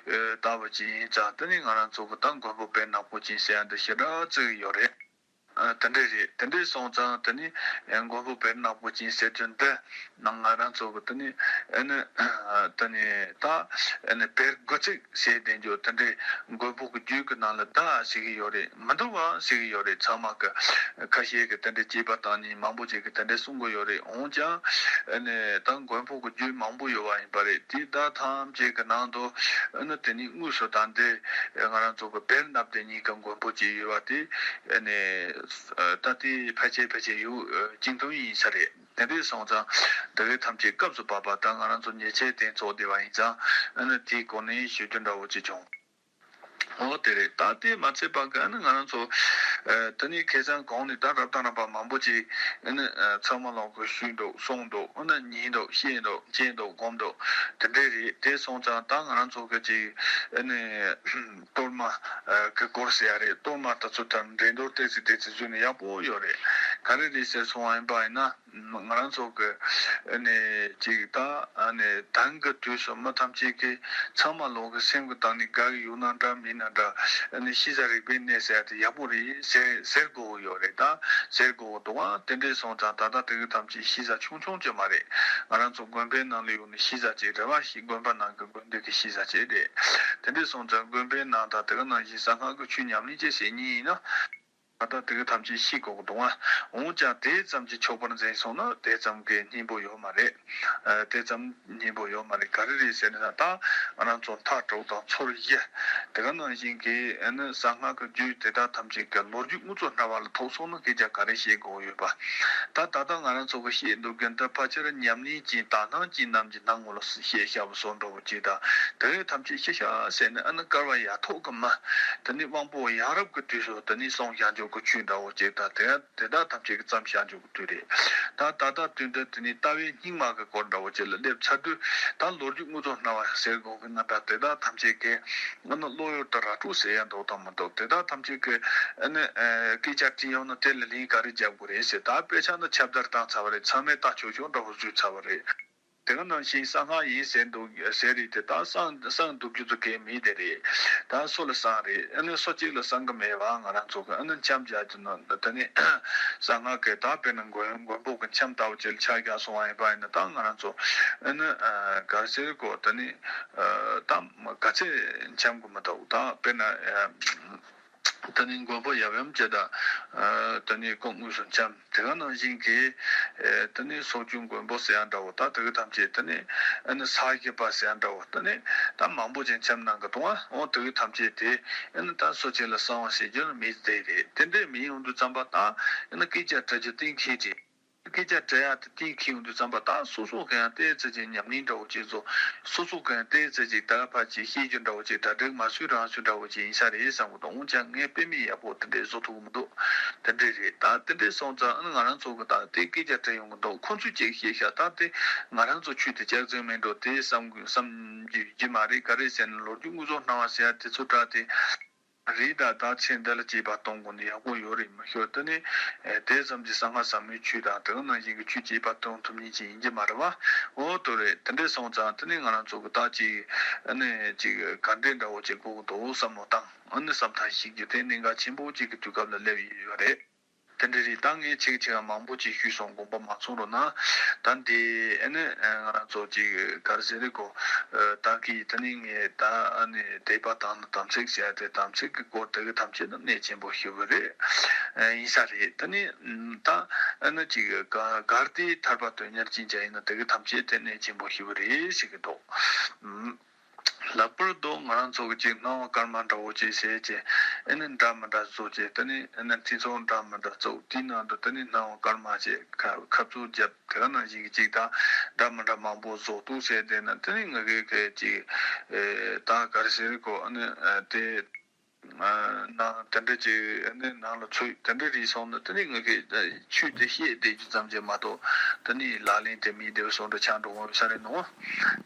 ཨེ་ལྟ་བུ་ཅིག་ཡིན་ཙང་། དེ་ནི་ང་རང་ཚོ་གི་ད་མགོན་པོ་བེར་ནག་པོ་ཅན་ཟེར་ཡ་འདི་ཞེ་དྲག་བརྩི་གི་ཡོད་རེད། ཨ་དེ་འདྲ་རེད། དེ་འདྲ་སོང་ཙང་དེ་ནི་ཨེ་མགོན་པོ་བེར་ནག་པོ་ཅན་ཟེར་རྒྱུ་འདི་ནང་ང་རང་ཚོ་གི་དེ་ནི་ཨ་ནི་དེ་ནི་ད་ཨ་ནི་བེར་དགུ་བརྩེགས་ཟེར་བསྡད་རྒྱུ་དེ་འདྲའི་མགོན་པོ་གི་རྒྱུད་ཀྱི་ནང་ལ་ད་ཟེར་གི་ཡོད་རེད། མི་འདུག་བ་ཟེར་གི་ཡོད་རེད། ཚང་མ་གི་ཁ་ཤས་ཀྱི་དེ་འདྲའི་དཔྱད་པ་བཏང་ནས་མང་པོ་ཅིག་གི་དེ་འདྲ་གསུང་གི་ཡོད་རེད། འོན་ཀྱང་ཨ་ནི་ད་མགོན་པོ་གི་རྒྱུད་མང་པོ་ཡོད་པ་ཡིན་པ་རེད། དེ་ད་ཐམས་ཅད་ཀྱི་ནང་དུ་ཨ་ནི་དེ་ནི་དངོས་སུ་ད་འདི་ང་རང་ཚོ་གི་བེར་ནག་དེ་གཉིས་ཀྱི་མགོན་པོ་ཅིག་ཡོད་པ་དེ་ཨ་ནི་ད་དེ་ཕལ་ཆེར་ཕལ་ཆེར་ཡོད་ཅིག་དོན་ཡིན་ས་རེད། དེ་འདྲ་སོང་ཙང་དེ་གའི་ཐམས་ཅད་སྐབས་སུ་བབ་པ་དང་ང་རང་ཚོ་ཉེ་ཆར་དེ་ཚོགས་བསྡད་པ་ཡིན་ཙང་ཨ་ནི་དེའི་སྐོར་ནས་ཞུ་རྒྱུ་འདྲ་བོ་ཅིག་བྱུང་། འོ་དེ་རེད། ད་དེ་མ་ཚད་པ་ག་ནི་ང་རང་ཚོ་ཨ་དེ་ནས་ཁ་སང་གོང་ནས་ད་རབ་དང་རིམ་པ་མང་པོ་ཅིག་ཨ་ནི་ཨ་ཚང་མ་ལོག་གི་ཞུས་འདུག་གསུངས་འདུག་ཨ་ནི་ཉན་འདུག་ཤེས་འདུག་མཁྱེན་འདུག་སྒོམ་འདུག་དེ་འདྲ་རེད། དེ་སོང་ཙང་ད་ང་རང་ཚོ་གི་ཅིག་ཨ་ནི་གཏོར་མ་ཨ་གི་སྐོར་ཟེར་ཡ་རེད། གཏོར་མ་ད་ཚོ་ད་འགྲན་བསྡུར་ཏོག་ཙམ་ཏོག་ཙམ་བཟོས་ནས་ཡག་པོ་ཡོད་རེད། ག་རེ་རེད་ཟེར་སོང་བ་ཡིན་པ་ཡིན་ན། ང་རང་ཚོ་གི་ཨ་ནི་ཅིག་ད་ཨ་ནི་དེང་གི་དུས་སུ་མི་ཐམས་ཅད་ཀྱིས་ཚང་མ་ལོག་གི་སེམས་ཀྱི་གཏིང་ནས་དགའ་གི་ཡོད་ན་འདྲ་མིན་ན་འདྲ། ཨ་ནི་ཤེས་བྱ་རིག་པའི་གནས་ཟེར་ཡ་དེ་ཡག་པོ་རེད་ཟེར་ཟེར་དགོས་ཀྱི་ཡོད་རེད། ད་ཟེར་དགོས་ཀྱི་འདུག་ཨ། དེ་འདྲ་སོང་ཙང་ད་ལྟ་དེ་གི་ཐམས་ཅད་ཤེས་བྱ་ཆུང་ཆུང་ཅིག་མ་རེད། ང་རང་ཚོ་དགོན་པའི་ནང་ལ་ཡོད་ནི་ཤེས་བྱ་ཅིག་རེད་བ། ཤེས་དགོན་པ་ནང་གི་དགོན་སྡེ་གི་ཤེས་བྱ་ཅིག་རེད། དེ་འདྲ་སོང་ཙང་དགོན་པའི་ནང་ད་དེ་ག་ནང་བཞིན་གསང་སྔགས་ཀྱི་ཆོས་ཉམས་ལེན་བྱེད་ཟེར་མཁན་ཡིན་ན། ད་ལྟ་དེ་ག་ཐམས་ཅད་ཤེས་དགོས་ཀྱི་འདུག་ཨ། འོན་ཀྱང་དེ་ཙམ་གྱིས་ཆོག་པར་འཛིན་སོང་ན་དེ་ཙམ་གྱིས་སྙིང་པོ་ཡོད་མ་རེད། ཨ་དེ་ཙམ་སྙིང་པོ་ཡོད་མ་རེད། ག་རེ་རེད་ཟེར་ན་ད་ང་རང་ཚོ་མཐའ་དྲུག་དང་ཚོར་བཞི། དེ་ག་ནང་བཞིན་གྱི་ཨ་ནི་གསང་སྔགས་ཀྱི་རྒྱུད་དེ་དག་ཐམས་ཅད་ཀྱི་ལོ་རྒྱུས་དངོས་གཙོ་རྣ་བ་ལ་ཐོགས་སོང་ན་སྐད་ཆ་ག་རེ་བཤད་དགོས་ཡོད་པ། ད་ད་ལྟ་ང་རང་ཚོ་གི་བཤད་འདུག་གི་འདི་ཕལ་ཆེར་ཉམས་ལེན་གྱི་དག་སྣང་ཅན་རྣམས་ཀྱི་སྣང་ངོ་ལ་བཤད་བྱ་བ་བཟོ་འདྲ་བོ་ཅིག་དང་། དེ་ག་ཐམས་ཅད་ཤེས་བྱ་ཟེར་ནས་ཨ་ནི་སྐལ་བ་ཡ་ཐོག་གི་མི། དེ་ནི་དབང་པོ་ཡ་རབས་ཀྱི་དུས་སུ་དེ་ནི་གསུངས་བཞག་འཇོག་གི་ཆོས་འདྲ་བོ་ཅིག་དང་། དེ་དེ་དག་ཐམས་ཅད་ཀྱི་བརྩམས་བཞག་འཇོག་གི་དུས་རེད། ད་ད་ལྟ་དུས་འདི་དེ་ནི་ལྟ་བའི་སྙིགས་མ་གི་སྐོར་འདྲ་བོ་ཅིག་ལ་སླེབས་ཚར་དུས། ད་ལོ་རྒྱུས་དངོས་གཙོ་རྣ་བ་ཟེར་དགོས་ཀྱི་ན། ད་དེ་དག་ཐམས་ཅད་ཀྱི་ཨ་ནི་བློ་ཡུལ་དུ་ར་སྤྲོད་ཟེར་ཡ་འདུག་དང་མི་འདུག་དེ་དག་ཐམས་ཅད་ཀྱི་ཨ་ནི་ཨ་སྐད་ཆ་དྲིས་ཡོང་ན་དེ་ལ་ལན་ག་རེ་རྒྱབ་དགོས་རེད་ཟེར། ད་དཔེ་ཆ་ནི་ཁྱབ་བརྡལ་བཏང་ཚར་བ་རེད། ཚང་མས་ལྟ་ཆོག་ཆོག་འདྲ་བོ་བཟོས་ཚར་བ་རེད། དེ་ག་ནང་བཞིན་གསང་སྔགས་ཡིན་ཟེར་འདུག་ཟེར་རེད་དེ། ད་གསང་གསང་འདུག་རྒྱུ་ཚོ་གས་མེད་དེ་རེད། ད་སུ་ལ་གསང་རེད། ཨ་ནི་སུ་གཅིག་ལ་གསང་གི་མེད་པ། ང་རང་ཚོ་གི་ཨ་ནི་འཆམ་རྒྱག་རྒྱུ་ནི་དེ་ནི་གསང་སྔགས་ཀྱི་ད་དཔེར་ན་མགོན་མགོན་པོ་གི་འཆམ་ལྟ་བུ་ཅིག་ལ་ཆ་བཞག་སོང་བ་ཡིན་པ་ཡིན་ན། ད་ང་རང་ཚོ་ཨ་ནི་ཨ་ག་རེ་ཟེར་གོ། དེ་ནི་ཨ་ད་ག་ཚད་འཆམ་གི་མི་འདུག་ད་དཔེར་ན་ཨ། དེ་ནི་མགོན་པོ་ཡབ་ཡུམ་ཅིག་དང་། ཨ་དེ་ནི་སྐུ་དངོས་སུ་འཆམ། དེ་ག་ནང་བཞིན་གྱི་ཨ་དེ་ནི་སོགས་ཀྱི་མགོན་པོ་ཟེར་ཡ་འདྲ་བོ། ད་དེ་ག་ཐམས་ཅད་དེ་ནི་ཨ་ནི་ས་བཞི་པ་ཟེར་ཡ་འདྲ་བོ། དེ་ནི་ད་མང་པོ་ཅིག་འཆམ་གནང་གི་འདུག་ཨ། འོ་དེ་ག་ཐམས་ཅད་དེ་ཨ་ནི་ད་སུ་གཅིག་ལ་གསང་བ་ཟེར་རྒྱུ་ནི་མེད་དེ་རེད། དེ་འདྲས་མིན་ཡོང་དུས་ཙམ་པ་ད་ཨ་ནི་སྐད་ཆ་དྲི་རྒྱུ་གཏན་འཁེལ་རེད། སྐད་ཆ་དྲི་ཡ་དེ་གཏན་འཁེལ་ཡོང་དུས་ཙམ་པ་ད་སོ་སོ་གང་ཡང་ཏོག་ཙམ་ཅིག་ཉམས་ལེན་འདྲ་བོ་ཅིག་བཟོ། སོ་སོ་གང་ཡང་ཏོག་ཙམ་ཅིག་ད་ཕར་ཅིག་ཤེས་རྒྱུ་འདྲ་བོ་ཅིག་གྲ་སྒྲིག་མ་བཟོས་རང་བཟོས་འདྲ་བོ་ཅིག་ཡིན་ས་རེད་བསམ་གི་འདུག་འོན་ཀྱང་ངས་དཔེ་མེད་ཡག་པོ་དེ་འདྲས་བཟོ་ཐུབ་ཀྱི་མི་འདུག་དེ་འདྲས་རེད། ད་དེ་འདྲས་སོང་ཙང་ཨ་ནི་ང་རང་ཚོ་གི་ད་དེ་སྐད་ཆ་དྲི་ཡོང་གི་འདུག་ཁོ་ཚོས་ཅིག་བཤད་ཤག་ད་དེ་ང་རང་ཚོ་ཆོས་དེ་སྐྱག་རྫུན་མིན་འགྲོ་དེ་བསམ་གི་བསམ་རྒྱུ་ཡོད་ཀྱི་མ་རེད། ག་རེ་ཟེར་ན་ལོ་རྒྱུས་དངོས་ཟོག་སྣང་བ་ཟེར་ཡ་དེ་ཚོ་དྲ་དེ། རེད། ད་ད་ཚེ་འདི་ལ་སྐྱེས་པ་གཏོང་དགོས་ནི་ཡག་པོ་ཡོད་རེད་མི་ཤོར། དེ་ནི་ཨེ་དེ་ཙམ་གྱི་གསང་སྔགས་ཟབ་མོའི་ཆོས་དང་དེ་ག་ནང་བཞིན་གྱི་ཆོས་སྐྱེས་པ་གཏོང་ཐུབ་མཁན་ཅིག་ཡིན་གྱི་མ་རེད་བ། འོ་དོ་རེད། དེ་འདྲས་སོང་ཙང་དེ་ནི་ང་རང་ཚོ་གི་ད་ཅིག་ཨ་ནི་ཅིག་ག་འདྲས་འདྲ་བོ་ཅིག་དགོས་ཀྱི་འདུག་བསམ་བློ་བཏང་། ཨ་ནི་བསམ་ཐག་ཞིག་རྒྱུ་དེ་གནད་འགག་ཆེན་པོ་ཅིག་གི་དུས་སྐབས་ལ་སླེབས་ཡོད་རེད། དེ་འདྲ་རེད། ད་ངས་ཆེ་གི་ཆེ་ག་མང་པོ་ཅིག་ཞུས་སོང་། དགོངས་པ་མ་ཚོམ་རོགས་གནང་། ད་འདི་ཨ་ནི་ང་རང་ཚོ་ཅིག་ག་རེ་ཟེར་རེད་གོ། ད་གི་ད་ནི་ངས་ད་ཨ་ནི་དད་པ་དང་ནི་དམ་ཚིག་ཟེར་ཡ་དེ། དམ་ཚིག་གི་སྐོར་དེ་གི་ཐམས་ཅད་ནི་གནད་ཆེན་པོ་ཞེ་པོ་རེད། ཡིན་ས་རེད། ད་ནི་ད་ཨ་ནི་ཅིག་ག་གལ་ཏེ་ཐར་པ་དོན་གཉེར་ཅན་ཅིག་ཡིན་ན་དེ་གི་ཐམས་ཅད་དེ་གནད་ཆེན་པོ་ཞེ་པོ་རེད་ཟེར་གི་འདུག་ལྷག་པར་དུ་ང་རང་ཚོ་གི་ཅིག་སྣང་བ་སྐར་མ་འདྲ་བོ་ཅིག་བྱས་ཅིག་ཨེ་ནི་འདྲ་མི་འདྲ་བཟོ་ཅིག་དེ་ནི་ཨེ་ནི་འཐེན་ཚོགས་འདྲ་མི་འདྲ་བཙུགས། དེའི་ནང་དུ་དེ་ནི་སྣང་བ་སྐར་མ་ཅིག་ཁ་ཁ་བཙུགས་བརྒྱབ། དེ་ག་ནང་བཞིན་གྱི་ཅིག་ད་འདྲ་མི་འདྲ་མང་པོ་བཟོ་འདུག་ཟེར། དེ་ན་དེ་ནི་ང་གི་གི་ཅིག་ཨེ་ད་ག་རེ་ཟེར་གོ་ཨ་ནི་ཨེ་དེ་ཨ་ནང་དེ་འདྲ་ཅིག་ཨ་ནི་ནང་ལ་ཚུད་དེ་འདྲ་རེད་སོང་ན་དེ་ནི་ང་གི་ཨེ་ཆོས་དེ་བཤད་བསྡད་རྒྱུ་ཙམ་ཅིག་མ་གཏོགས་དེ་ནི་ལག་ལེན་དེ་མི་བདེ་བ་སོང་འདྲ་ཆགས་འགྲོ་འོང་ས་རེད་ནོ།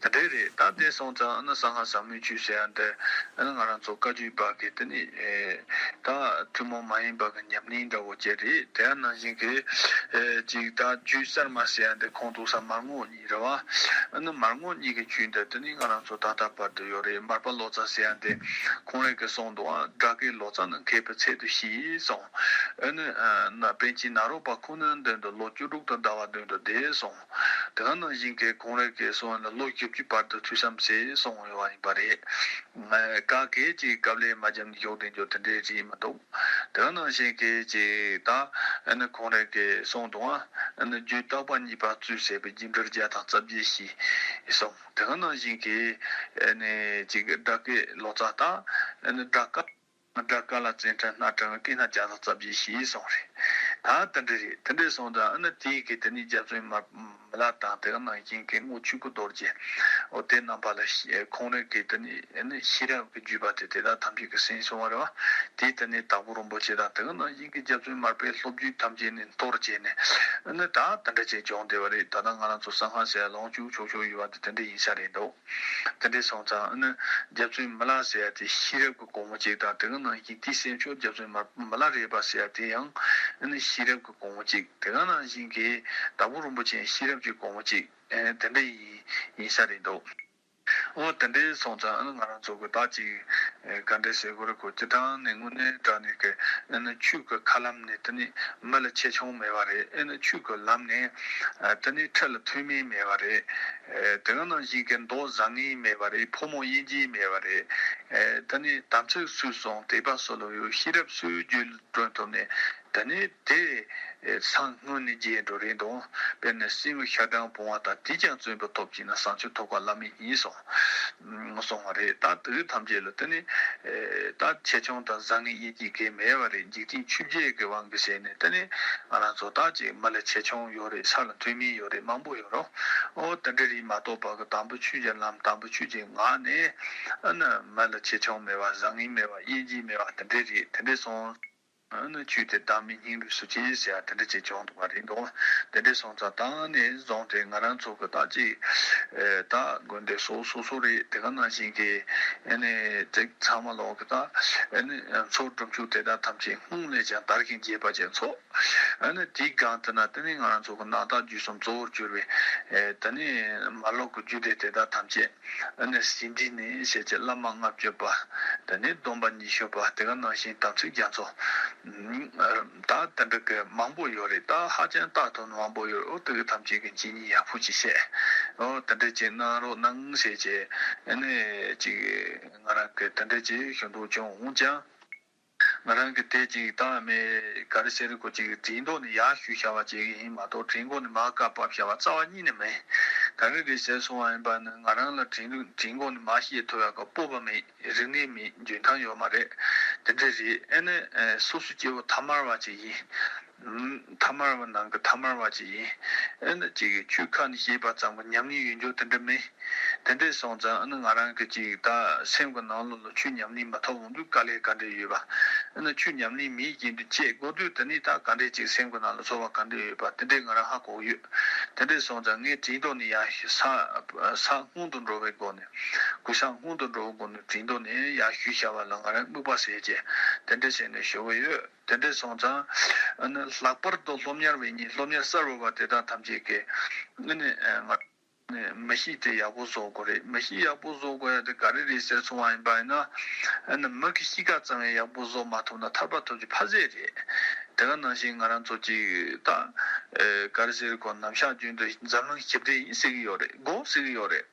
དེ་འདྲ་རེད། ད་དེ་སོང་ཙང་ཨ་ནི་གསང་སྔགས་ཟབ་མོའི་ཆོས་ཟེར་ཡ་འདི་ཨ་ནི་ང་རང་ཚོ་བཀའ་བརྒྱུད་པ་གི་དེ་ནི་ཨེ་ད་ཐུན་མོང་མ་ཡིན་པ་གི་ཉམས་ལེན་འདྲ་བོ་ཅིག་རེད། དེ་ཡང་ནང་བཞིན་གྱི་ཨེ་ཅིག་ད་རྒྱུད་གསར་མ་ཟེར་ཡ་འདི་ཁོང་ཚོ་ས་མར་ངོ་གཉིས་རེད་བ། ཨ་ནི་མར་ངོ་གཉིས་ཀྱི་ཆོས་འདི་དེ་ནི་ང་རང་ཚོ་ད་ལྟ་བར་དུ་ཡོད་རེད། མར་པ་ལོ་ཙཱ་ཟེར་ཡ་འདི་ཁོང་རང་གིས་གསུངས་འདུག་ཨ། སྒྲ་སྐད་ལོ་ཙཱ་ནི་མཁས་པའི་ཚད་དུ་བཤད་གསུངས། ཨ་ནི་ཨ་ན་པཎ་ཆེན་ནཱ་རོ་པ་ཁོ་ནའི་མདུན་དུ་ལོ་བཅུ་དྲུག་ཏུ་ཟླ་བ་བདུན་དུ་བསྡད་གསུངས། དེ་ག་ནང་བཞིན་གྱི་ཁོང་རང་གིས་གསུངས་ལ་ལོ་བཞི་བཅུ་བར་དུ་ཐོས་བསམ་བྱས་གསུངས་ཡོད་པ་ཡིན་པ་རེད། ཨ་ག་གེ་ཅིག་དཀའ་ལས་མ་བརྒྱབ་ནས་བཞུགས་བསྡད་རྒྱུ་དེ་འདྲའི་རེད་མི་འདུག་དེ་ག་ནང་བཞིན་གྱི་ཅིག་ད་ཨ་ནི་ཁོང་རང་གིས་གསུངས་འདུག་ཨ། ཨ་ནི་རྒྱུད་བརྟག་པ་གཉིས་པ་གཙོས་བྱས་པའི་རྒྱས་འབྲིང་བརྒྱ་དང་རྩ་བརྒྱད་བཞི་གསུངས། དེ་ག་ནང་བཞིན་གྱི་ཨ་ནི་ཅིག་སྒྲ་སྐད་ལོ་ཙཱ་དང་ཨ་ནི་སྒྲ་དཀར་སྒྲ་དཀར་ལ་བཙན་ཁྲིད་སྣ་དྲངས་སྐད་སྣ་བརྒྱ་དང་རྩ་བརྒྱད་བཞི་གསུངས་རེད། ད་དེ་འདྲ་རེད། དེ་འདྲ་སོང་ཙང་ཨ་ནི་དེའི་གི་དེ་ནི་རྒྱ་མཚོའི་མ་མི་ལ་དང་དེ་ག་ནང་བཞིན་གྱི་རྔོག་ཆོས་སྐུ་རྡོ་རྗེ། འོ་དེ་རྣམ་པ་ལ་ཤི་ཁོང་རང་གི་དེ་ནི་ཨ་ནི་ཤེས་རབ་ཀྱི་བརྒྱུད་པ་དེ་དེ་དག་ཐམས་ཅད་ཀྱིས་ཟིན་སོང་བ་རེད་བ། དེའི་དེ་ནི་དྭགས་པོ་རིན་པོ་ཆེ་དང་དེ་ག་ནང་བཞིན་གྱི་རྒྱ་མཚོའི་མར་པའི་སློབ་བརྒྱུད་ཐམས་ཅད་ནི་འཐོར་བྱས་ནས་ཨ་ནི་ད་དེ་འདྲ་ཅིག་བྱུང་བསྡད་པ་རེད། ད་ལྟ་ང་རང་ཚོ་གསང་སྔགས་ཟེར་ཡ་ལོངས་སྤྱོད་ཆོག་ཆོག་ཡོད་པ་དེ་དེ་འདྲ་ཡིན་ས་རེད་འདུག་དེ་འདྲ་སོང་ཙང་ཨ་ནི་རྒྱ་མཚོའི་མི་ལ་ཟེར་ཡ་དེ་ཤེས་རབ་ཀྱི་སྒོ་མོ་གཅིག་དང་དེ་ག་ནང་བཞིན་དེའི་སེམས་མཆོག་རྒྱ་མཚོའི་མ་མི་ལ་རས་པ་ཟེར་ཡ་དེ་ཡང་ཨ་ནི་ཤེས་རབ་ཀྱི་སྒོ་མོ་གཅིག་དེ་ག་ནང་བཞིན་གྱི་དྭགས་པོ་རིན་པོ་ཆེ་ཡང་ཤེས་རབ་ཀྱི་སྒོ་མོ་གཅིག་ཨ་དེ་འདྲ་ཡིན་ཡིན་ས་རེད་འདུག་འོ་དེ་འདྲ་སོང་ཙང་ཨ་ནི་ང་རང་ཚོ་གི་ད་ཅིག་ཨ་ག་འདྲ་ཟེར་དགོས་རེད་གོ་སྤྱིར་བཏང་ནས་དངོས་གནས་དྲང་གནས་ཀྱི་ཨ་ནི་ཆོས་ཀྱི་མཁའ་ལམ་ནས་དེ་ནི་མི་ལ་ཆེ་ཆུང་མེད་པ་རེད། ཨ་ནི་ཆོས་ཀྱི་ལམ་ནས་ཨ་དེ་ནི་ཁྲི་ལ་མཐོ་དམན་མེད་པ་རེད། ཨ་དེ་ག་ནང་བཞིན་གྱི་མདོག་བཟང་ངན་མེད་པ་རེད། ཕོ་མོ་དབྱེ་འབྱེད་མེད་པ་རེད། ཨ་དེ་ནི་དམ་ཚིག་སུས་བསྲུང་དད་པ་སུ་ལ་ཡོད། ཤེས་རབ་སུའི་རྒྱུད་ལ་བསྒྲོན་ཐུབ་ནས་དེ་ནི་དེ་སངས་སྔོན་ནས་རྒྱས་འགྲོ་རེད་འདུག་དཔེར་ན་སྲིན་མོ་ཤ་སྦྲང་བུང་བ་དང་དེས་ཀྱང་བརྩོན་པ་ཐོབ་བྱས་ན་བྱང་ཆུབ་ཐོབ་པ་བླ་མེད་ཡིན་གསུངས་གསུངས་པ་རེད། ད་དེ་ཐམས་ཅད་ལ་དེ་ནི་ཨེ་ད་ཆེ་ཆུང་དང་བཟང་ངན་དབྱེ་འབྱེད་གང་མེད་པ་རེད། འཇིག་རྟེན་ཆོས་བརྒྱད་ཀྱི་དབང་གིས་བྱས་ནས་དེ་ནི་ང་རང་ཚོ་ད་ཅིག་མི་ལ་ཆེ་ཆུང་ཡོད་རེད། ས་ལ་མཐོ་དམན་ཡོད་རེད། མང་པོ་ཡོད་རོགས། ཨོ་དེ་འདྲ་རེད་མ་གཏོགས་པ་གི་དམ་པའི་ཆོས་ཀྱི་ལམ་དམ་པའི་ཆོས་ཀྱི་ངག་ནས་ཨ་ནི་མི་ལ་ཆེ་ཆུང་མེད་པ་བཟང་ངན་མེད་པ་དབྱེ་འབྱེད་མེད་པ་དེ་འདྲ་རེད། དེ་འདྲ་སོང་། ཨ་ནི་ཆོས་དེ་བདག་མེད་སྙིང་རུས་སུ་སྐྱེས་ཟེར་ཡ་དེ་འདྲ་ཅིག་བྱུང་འདུག་པ་རེད་འདུག་དེ་འདྲ་སོང་ཙང་ད་ནས་བཟུང་སྟེ་ང་རང་ཚོ་གི་ད་ཅིག་ཨེ་ད་དགོན་སྡེ་སོ་སོ་སོ་རེད། དེ་ག་ནང་བཞིན་གྱི་ཨ་ནི་ཅིག་ཚང་མ་ལོག་གི་ད་ཨ་ནི་ཚོགས་སྒྲུབ་མཆོད་དེ་དག་ཐམས་ཅད་སྔོན་ལས་ཀྱང་དར་ཞིང་རྒྱས་པ་ཅན་ཚོགས། ཨ་ནི་དེའི་སྒང་དུ་ན་དེ་ནས་ང་རང་ཚོ་གི་རྣམ་དག་རྒྱུད་གསུམ་གཙོ་བོར་གྱུར་པའི་ཨེ་ད་ནི་མ་ལོག་གི་རྒྱུད་སྡེ་དེ་དག་ཐམས་ཅད། ཨ་ནི་ཟིན་བྲིས་ནས་ཞེས་བྱ་བླ་མ་ལྔ་བཅུ་པ། དེ་ནས་སྡོམ་པ་ཉི་ཤུ་པ། དེ་ག་ནང་བཞིན་དམ་ཚིག་རྒྱ་མཚོ། ད་དེ་འདྲ་གི་མང་པོ་ཡོད་རེད། ད་ཧ་ཅང་ལྟ་ཐུབ་ནི་མང་པོ་ཡོད་རེད། འོ་དེ་གི་ཐམས་ཅད་ཀྱི་མཇལ་ཉིན་ཡག་པོ་ཅིག་བཤད། འོ་དེ་འདྲ་ཅིག་གནང་རོགས་གནང་ཞེས་བྱས། ཨ་ནི་ཅིག་ང་རང་གི་དེ་འདྲ་ཅིག་ཞུ་འདོད་བྱུང་འོང་ཀྱང་། ང་རང་གི་དེ་ཅིག་ད་མེད་ག་རེ་ཟེར་གོ་ཅིག་དྲན་མདོག་ནི་ཡར་ཞུ་བྱ་བ་ཅིག་ཡིན་མ་གཏོགས་དྲན་མགོ་ནི་མར་བཀར་བ་བྱ་བ་རྩ་བ་ཉིད་ནས་མེད། ག་རེ་རེད་ཟེར་སོང་བ་ཡིན་པ་ནི་ང་རང་ལ་དྲན་དྲན་མགོ་ནི་མར་བཤད་ཐུབ་ཡག་གི་སྤོབས་པ་མེད། རིག་གནས་མེད། འཇོན་ཐང་ཡོད་མ་རེད། དེ་འདྲ་རེད། ཨ་ནི་སོ་སོ་སྐྱེ་བོ་ཐ་མལ་བ་ཅིག་ཡིན། ཐ་མལ་བ་ནང་གི་ཐ་མལ་བ་ཅིག་ཡིན། ཨ་ནི་ཅིག་ཆོས་ཁ་ནས་བཤད་པ་ཙམ་གྱི་ཉམས་ལེན་ཡོད་རྒྱུ་དེ་འདྲ་མེད། དེ་འདྲ་སོང་ཙང་ཨ་ནི་ང་རང་གི་ཅིག་ད་སེམས་ཀྱི་ནང་ལོགས་ལ་ཆོས་ཉམས་ལེན་མ་ཐོབ་འོང་དུས་དཀའ་ལས་ག་འདྲ་ཡོད་པ། ཨ་ནི་ཆོས་ཉམས་ལེན་མེད་བཞིན་དུ་བྱེད་དགོས་དུས་དེ་ནི་ད་ག་འདྲས་ཅིག་སེམས་ཀྱི་ནང་ལ་ཚོར་བ་ག་འདྲ་ཡོད་པ་དེ་འདྲས་ང་རང་ཧ་གོ་གི་ཡོད། དེ་འདྲས་སོང་ཙང་ངས་དྲན་མདོག་ནི་ཡར་ས་ས་སྔོན་དུ་འགྲོ་བའི་སྒོ་ནས་གུ་ས་སྔོན་དུ་འགྲོ་བའི་སྒོ་ནས་དྲན་མདོག་ནི་ཡར་ཞུ་བྱ་བ་ལ་ང་རང་དམིགས་པ་བྱས་བྱས་དེ་འདྲས་བྱས་ནས་ཞུ་གི་ཡོད། དེ་འདྲས་སོང་ཙང་ཨ་ནི་ལྷག་པར་དུ་སློབ་གཉེར་བའི་ཉིན་སློབ་གཉེར་གསར་བ་བ་དེ་དག་ཐམས་ཅད་ཀྱིས་ཨ་ནི་ང་། ནས་མི་གཤིས་དེ་ཡག་པོ་བཟོ་དགོས་རེད། མི་གཤིས་ཡག་པོ་བཟོ་དགོས་ཡ་དེ་ག་རེ་རེད་ཟེར་སོང་བ་ཡིན་པ་ཡིན་ན། ཨ་ནི་མི་གི་གཤིས་ཀ་ཙམ་ཡང་ཡག་པོ་བཟོ་མ་ཐུབ་ན་ཐར་པ་ཐོབ་རྒྱུ་ཕ་ཟད་རེད། དེ་ག་ནང་བཞིན་ང་རང་ཚོ་གཅིག་ད་ཨེ་ག་རེ་ཟེར་གོ། ནམ་ཞག་རྒྱུན་དུ་འཛམ་གླིང་ཞི་བདེ་ཡིན་ཟེར་གི་ཡོད་རེད། དགོས་ཟེར་གི་ཡོད་རེད།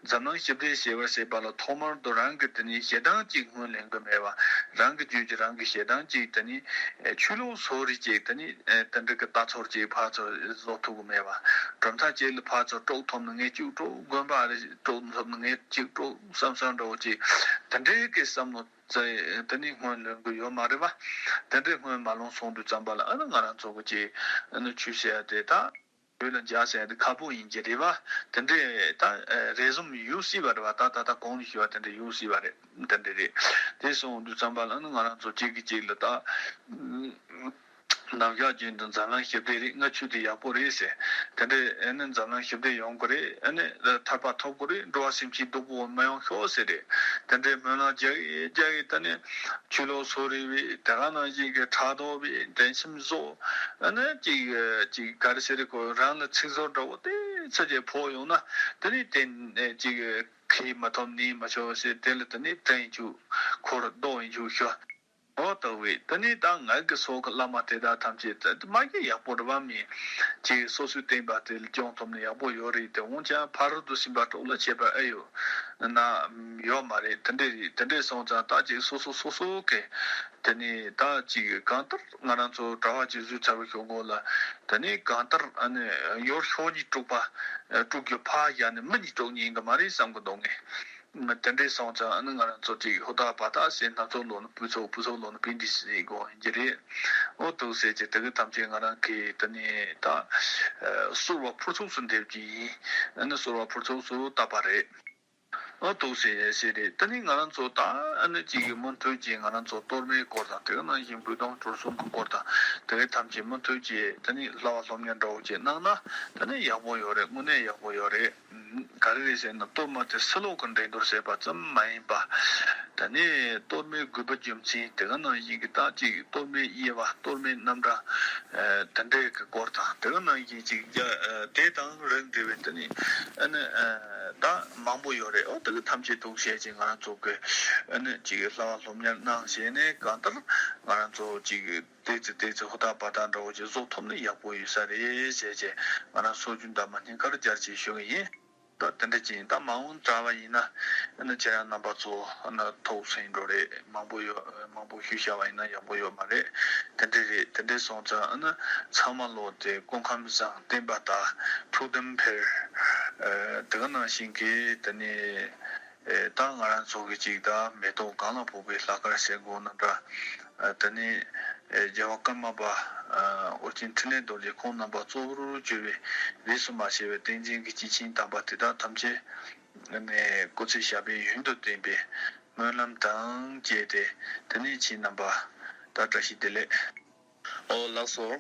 འཛམ་གླིང་ཞི་བདེ་ཞེས་པ་ཟེར་བ་ལ་ཐོག་མར་དུ་རང་གི་དེ་ནི་ཞེ་སྡང་གཅིག་སྔོན་ལེན་གི་མེད་པ། རང་གི་རྒྱུད་ཀྱི་རང་གི་ཞེ་སྡང་གཅིག་དེ་ནི་ཨེ་ཆོས་ལུགས་སོ་རིགས་གཅིག་དེ་ནི་ཨེ་དེ་འདྲ་གི་ལྟ་ཚོར་གཅིག་ཕར་ཚུར་བཟོ་ཐུབ་གི་མེད་པ། གྲུབ་མཐའ་གཅིག་ལ་ཕར་ཚུར་དཀྲོག་ཐུབ་ན་ངས་གཅིག་དཀྲོག། དགོན་པ་རེ་དཀྲོག་ཐུབ་ན་ངས་གཅིག་དཀྲོག་བསམ་བསམ་འདྲ་བོ་གཅིག་དེ་འདྲའི་གི་བསམ་བློ། ཙེ། དེ་ནི་སྔོན་ལོན་གི་ཡོད་མ་རེད་བ། དེ་འདྲའི་སྔོན་མ་ལོན་སོང་དུས་ཙམ་པ་ལ་ཨ་ནི་ང་རང་ཚོ་གི་ཅིག་ཨ་ནི་ཆོས་བཤད་ཡ་དེ་ད་བོད་ལ་འཇགས་ཟེར་ཡ་དེ་ཁག་པོ་ཡིན་གྱི་རེད་བ། དེ་འདྲའི་ད་རེ་ཟུང་ཡོད་སྲིད་པ་རེད་བ། ད་ད་ལྟ་གོང་ནས་ཞུས་པ་དེ་འདྲ་ཡོད་སྲིད་པ་རེད། དེ་འདྲ་རེད། དེ་སོང་དུས་ཙམ་པ་ལ་ཨ་ནི་ང་རང་ཚོ་གཅིག་གིས་གཅིག་ལ་ད། ནམ་ཞག་རྒྱུན་དུ་འཛམ་གླིང་ཞི་བདེ་རེད། ང་ཆོས་དེ་ཡག་པོ་རེད་ཟེར། དེ་འདྲའི་ཨ་ནི་འཛམ་གླིང་ཞི་བདེ་ཡོང་གི་རེད། ཨ་ནི་ཐར་པ་ཐོབ་གི་རེད། འགྲོ་བ་སེམས་ཅན་སྡུག་པོ་མ་ཡོང་ཤོག་ཟེར་རེད། དེ་འདྲའི་སྨོན་ལམ་རྒྱག་གི་རྒྱག་གི་ད་ནི་ཆོས་ལུགས་སོ་རིགས་པའི་དེ་ག་ནང་བཞིན་གྱི་ཕྲག་དོག་པའི་འགྲན་སེམས་བཟོ། ཨ་ནི་ཅིག་ཅིག་ག་རེ་ཟེར་རེད་གོ། རང་ལ་ཚིག་ཟོར་འདྲ་བོ་དེ་ཚོ་ཅིག་ཕོག་ཡོང་ན་དེ་ནི་དེ་ཅིག་ཁེ་མ་ཐོབ་ནི་མ་ཆོག་ཟེར། དེ་ལ་དེ་ནི་དྲན་ཡིན་ཆུ་འཁོར་ལྡོག་ཡིན་ཆུ་ཤོ། འོ་ལྟ་བུའི་དེ་ནི་ད་ང་གི་སོགས་ཀྱི་བླ་མ་དེ་དག་ཐམས་ཅད་དེ་མ་གི་ཡག་པོ་རེད་བ། མི་ཅིག་སོ་སོའི་བསྟན་པ་དེ་ལ་སྐྱོང་ཐུབ་ན་ཡག་པོ་ཡོད་རེད་དེ། འོན་ཀྱང་ཕ་རོལ་ཏུ་ཕྱིན་པ་གྲོགས་ལ་བྱེད་པ་ཨེ་ཡོད་ན་ཡོད་མ་རེད། དེ་འདྲས་རེད། དེ་འདྲས་སོང་ཙང་ད་ཅིག་སོ་སོ་སོ་སོ་གི་དེ་ནི་ད་ཅིག་གང་ལྟར་ང་རང་ཚོ་གྲྭ་བ་ཅིག་བཟོས་ཚར་བའི་ཤོག་གོ་ལ། དེ་ནི་གང་ལྟར་ཨ་ནི་ཡོར་ཤོག་གཉིས་དཀྲུག་པ་དཀྲུག་རྒྱུ་ཕ་ཡ་ནི་མི་གཉིས་དཀྲུག་ཉན་གི་མ་རེད་བསམ་གི་འདུག་ངས། དེ་འདྲས་སོང་ཙང་ཨ་ནི་ང་རང་ཚོ་ཅིག་ཧུར་ཐག་བ་ཐག་བྱས། སྣ་ཚོགས་ལོ་ན་ཕུན་ཚོགས། ཕུན་ཚོགས་ལོ་ན་པིན་དི་སི་གོ་ཡིན་གྱི་རེད། འོ་འདུག་ཟེར་གྱི་དེ་གི་ཐམས་ཅད་ང་རང་གིས་དེ་ནས་ད་གསོལ་བ་ཕུར་ཚུགས་སུ་འདེབས་ཀྱི་ཡིན། ཨ་ནི་གསོལ་བ་ཕུར་ཚུགས་སུ་བཏབ་པ་རེད། འོ་འདུག་ཟེར་ཟེར་རེད། དེ་ནི་ང་རང་ཚོ་ད་ཨ་ནི་ཅིག་གི་མུ་མཐུད་ཀྱིས་ང་རང་ཚོ་གཏོར་མའི་སྐོར་དང་། དེ་གི་ནང་བཞིན་འབུལ་གཏོང་གྲོལ་གསུམ་གྱི་སྐོར་དང་། དེ་གི་ཐམས་ཅད་མུ་མཐུད་ཀྱིས་དེ་ནི་བསླབ་པ་སློབ་གཉེར་འདྲ་བོ་ཅིག་གནང་ན་དེ་ནི་ཡག་པོ་ཡོད་རེད། དངོས་གནས་ཡག་པོ་ཡོད་རེད། ག་རེ་རེད་ཟེར་ན། གཏོར་མ་དེ་ཕྱི་ལོགས་ཀྱི་འགྲན་བསྡུར་བྱས་པ་ཙམ་མ་ཡིན་པ། ད་ནི་གཏོར་མའི་དགོས་པ་རྒྱུ་མཚན། དེ་ག་ནང་བཞིན་གྱི་ད་ཅིག་གཏོར་མའི་དབྱེ་བ། གཏོར་མའི་རྣམ་གྲངས། ཨ་དེ་འདྲའི་གི་སྐོར་དང་། དེ་ག་ནང་བཞིན་ཅིག་རྒྱ་ཨ་དེ་དང་རིགས་འདྲ་བའི་དེ་ནི་ཨ་ནི་ཨ་ད་མང་པོ་ཡོད་རེད། འོ་དེ་གི་ཐམས་ཅད་འདུག་བྱས་ཅིག་ང་རང་ཚོ་གི་ཨ་ནི་ཅིག་བསླབ་པ་སློབ་གཉེར་གནང་བྱས་ནས། གང་ལྟར་ང་རང་ཚོ་ཅིག་ཏོག་ཙམ་ཏོག་ཙམ་ཧུར་ཐག་བ་ཐག་འདྲ་བོ་ཅིག་བཟོ་ཐུབ་ན་ཡག་པོ་ཡོད་ས་རེད་ཟེར་བྱས། ང་རང་སྲོལ་རྒྱུན་དང་མ་ཉིན་ཁར་སྦྱར་ཅིག་ཞུ་གི་ཡིན། ད་དེ་འདྲ་ཅིག་ཡིན། ད་མ་འོངས་དྲ་བ་ཡིན་ན་ཨ་ནི་ཁྱེད་རང་རྣམ་པ་ཚོ་ཨ་ནི་ཐུགས་སུན་འགྲོ་རེད། མང་པོ་ཡོད། མང་པོ་ཞུ་བྱ་བ་ཡིན་ན་ཡག་པོ་ཡོད་མ་རེད། དེ་འདྲ་རེད། དེ་འདྲ་སོང་ཙང་ཨ་ནི་ཚང་མ་ལོ་དེ་སྐུ་ཁམས་བཟང་། བསྟན་པ་དར། ཐུགས་དམ་འཕེལ། ཨ་དེ་ག་ནང་བཞིན་གྱི་དེ་ནི་ཨེ་ད་ང་རང་ཚོ་གི་ཅིག་ད་མེ་ཏོག་གང་ལ་ཕོག་པའི་ལྷག་དཀར་ཟེར་དགོས་ན་འདྲ། ཨ་དེ་ནི་ཨེ་རྒྱལ་བ་ཀརྨ་པ་ཨ་ཨོ་རྒྱན་འཕྲིན་ལས་རྡོ་རྗེ་ཁོང་རྣམ་པ་གཙོ་བོར་གྱུར་པའི་རིས་སུ་མ་ཆད་པའི་བསྟན་འཛིན་གྱི་སྐྱེས་ཆེན་དམ་པ་དེ་དག་ཐམས་ཅད་ནས་སྐུ་ཚེ་ཞབས་པད་ཡུན་དུ་བརྟན་པའི་སྨོན་ལམ་དང་བཅས་ཏེ། དེ་ནས་ཁྱེད་རྣམ་པ་ད་བཀྲ་ཤིས་བདེ་ལེགས། ཨོ་ལགས་སོ།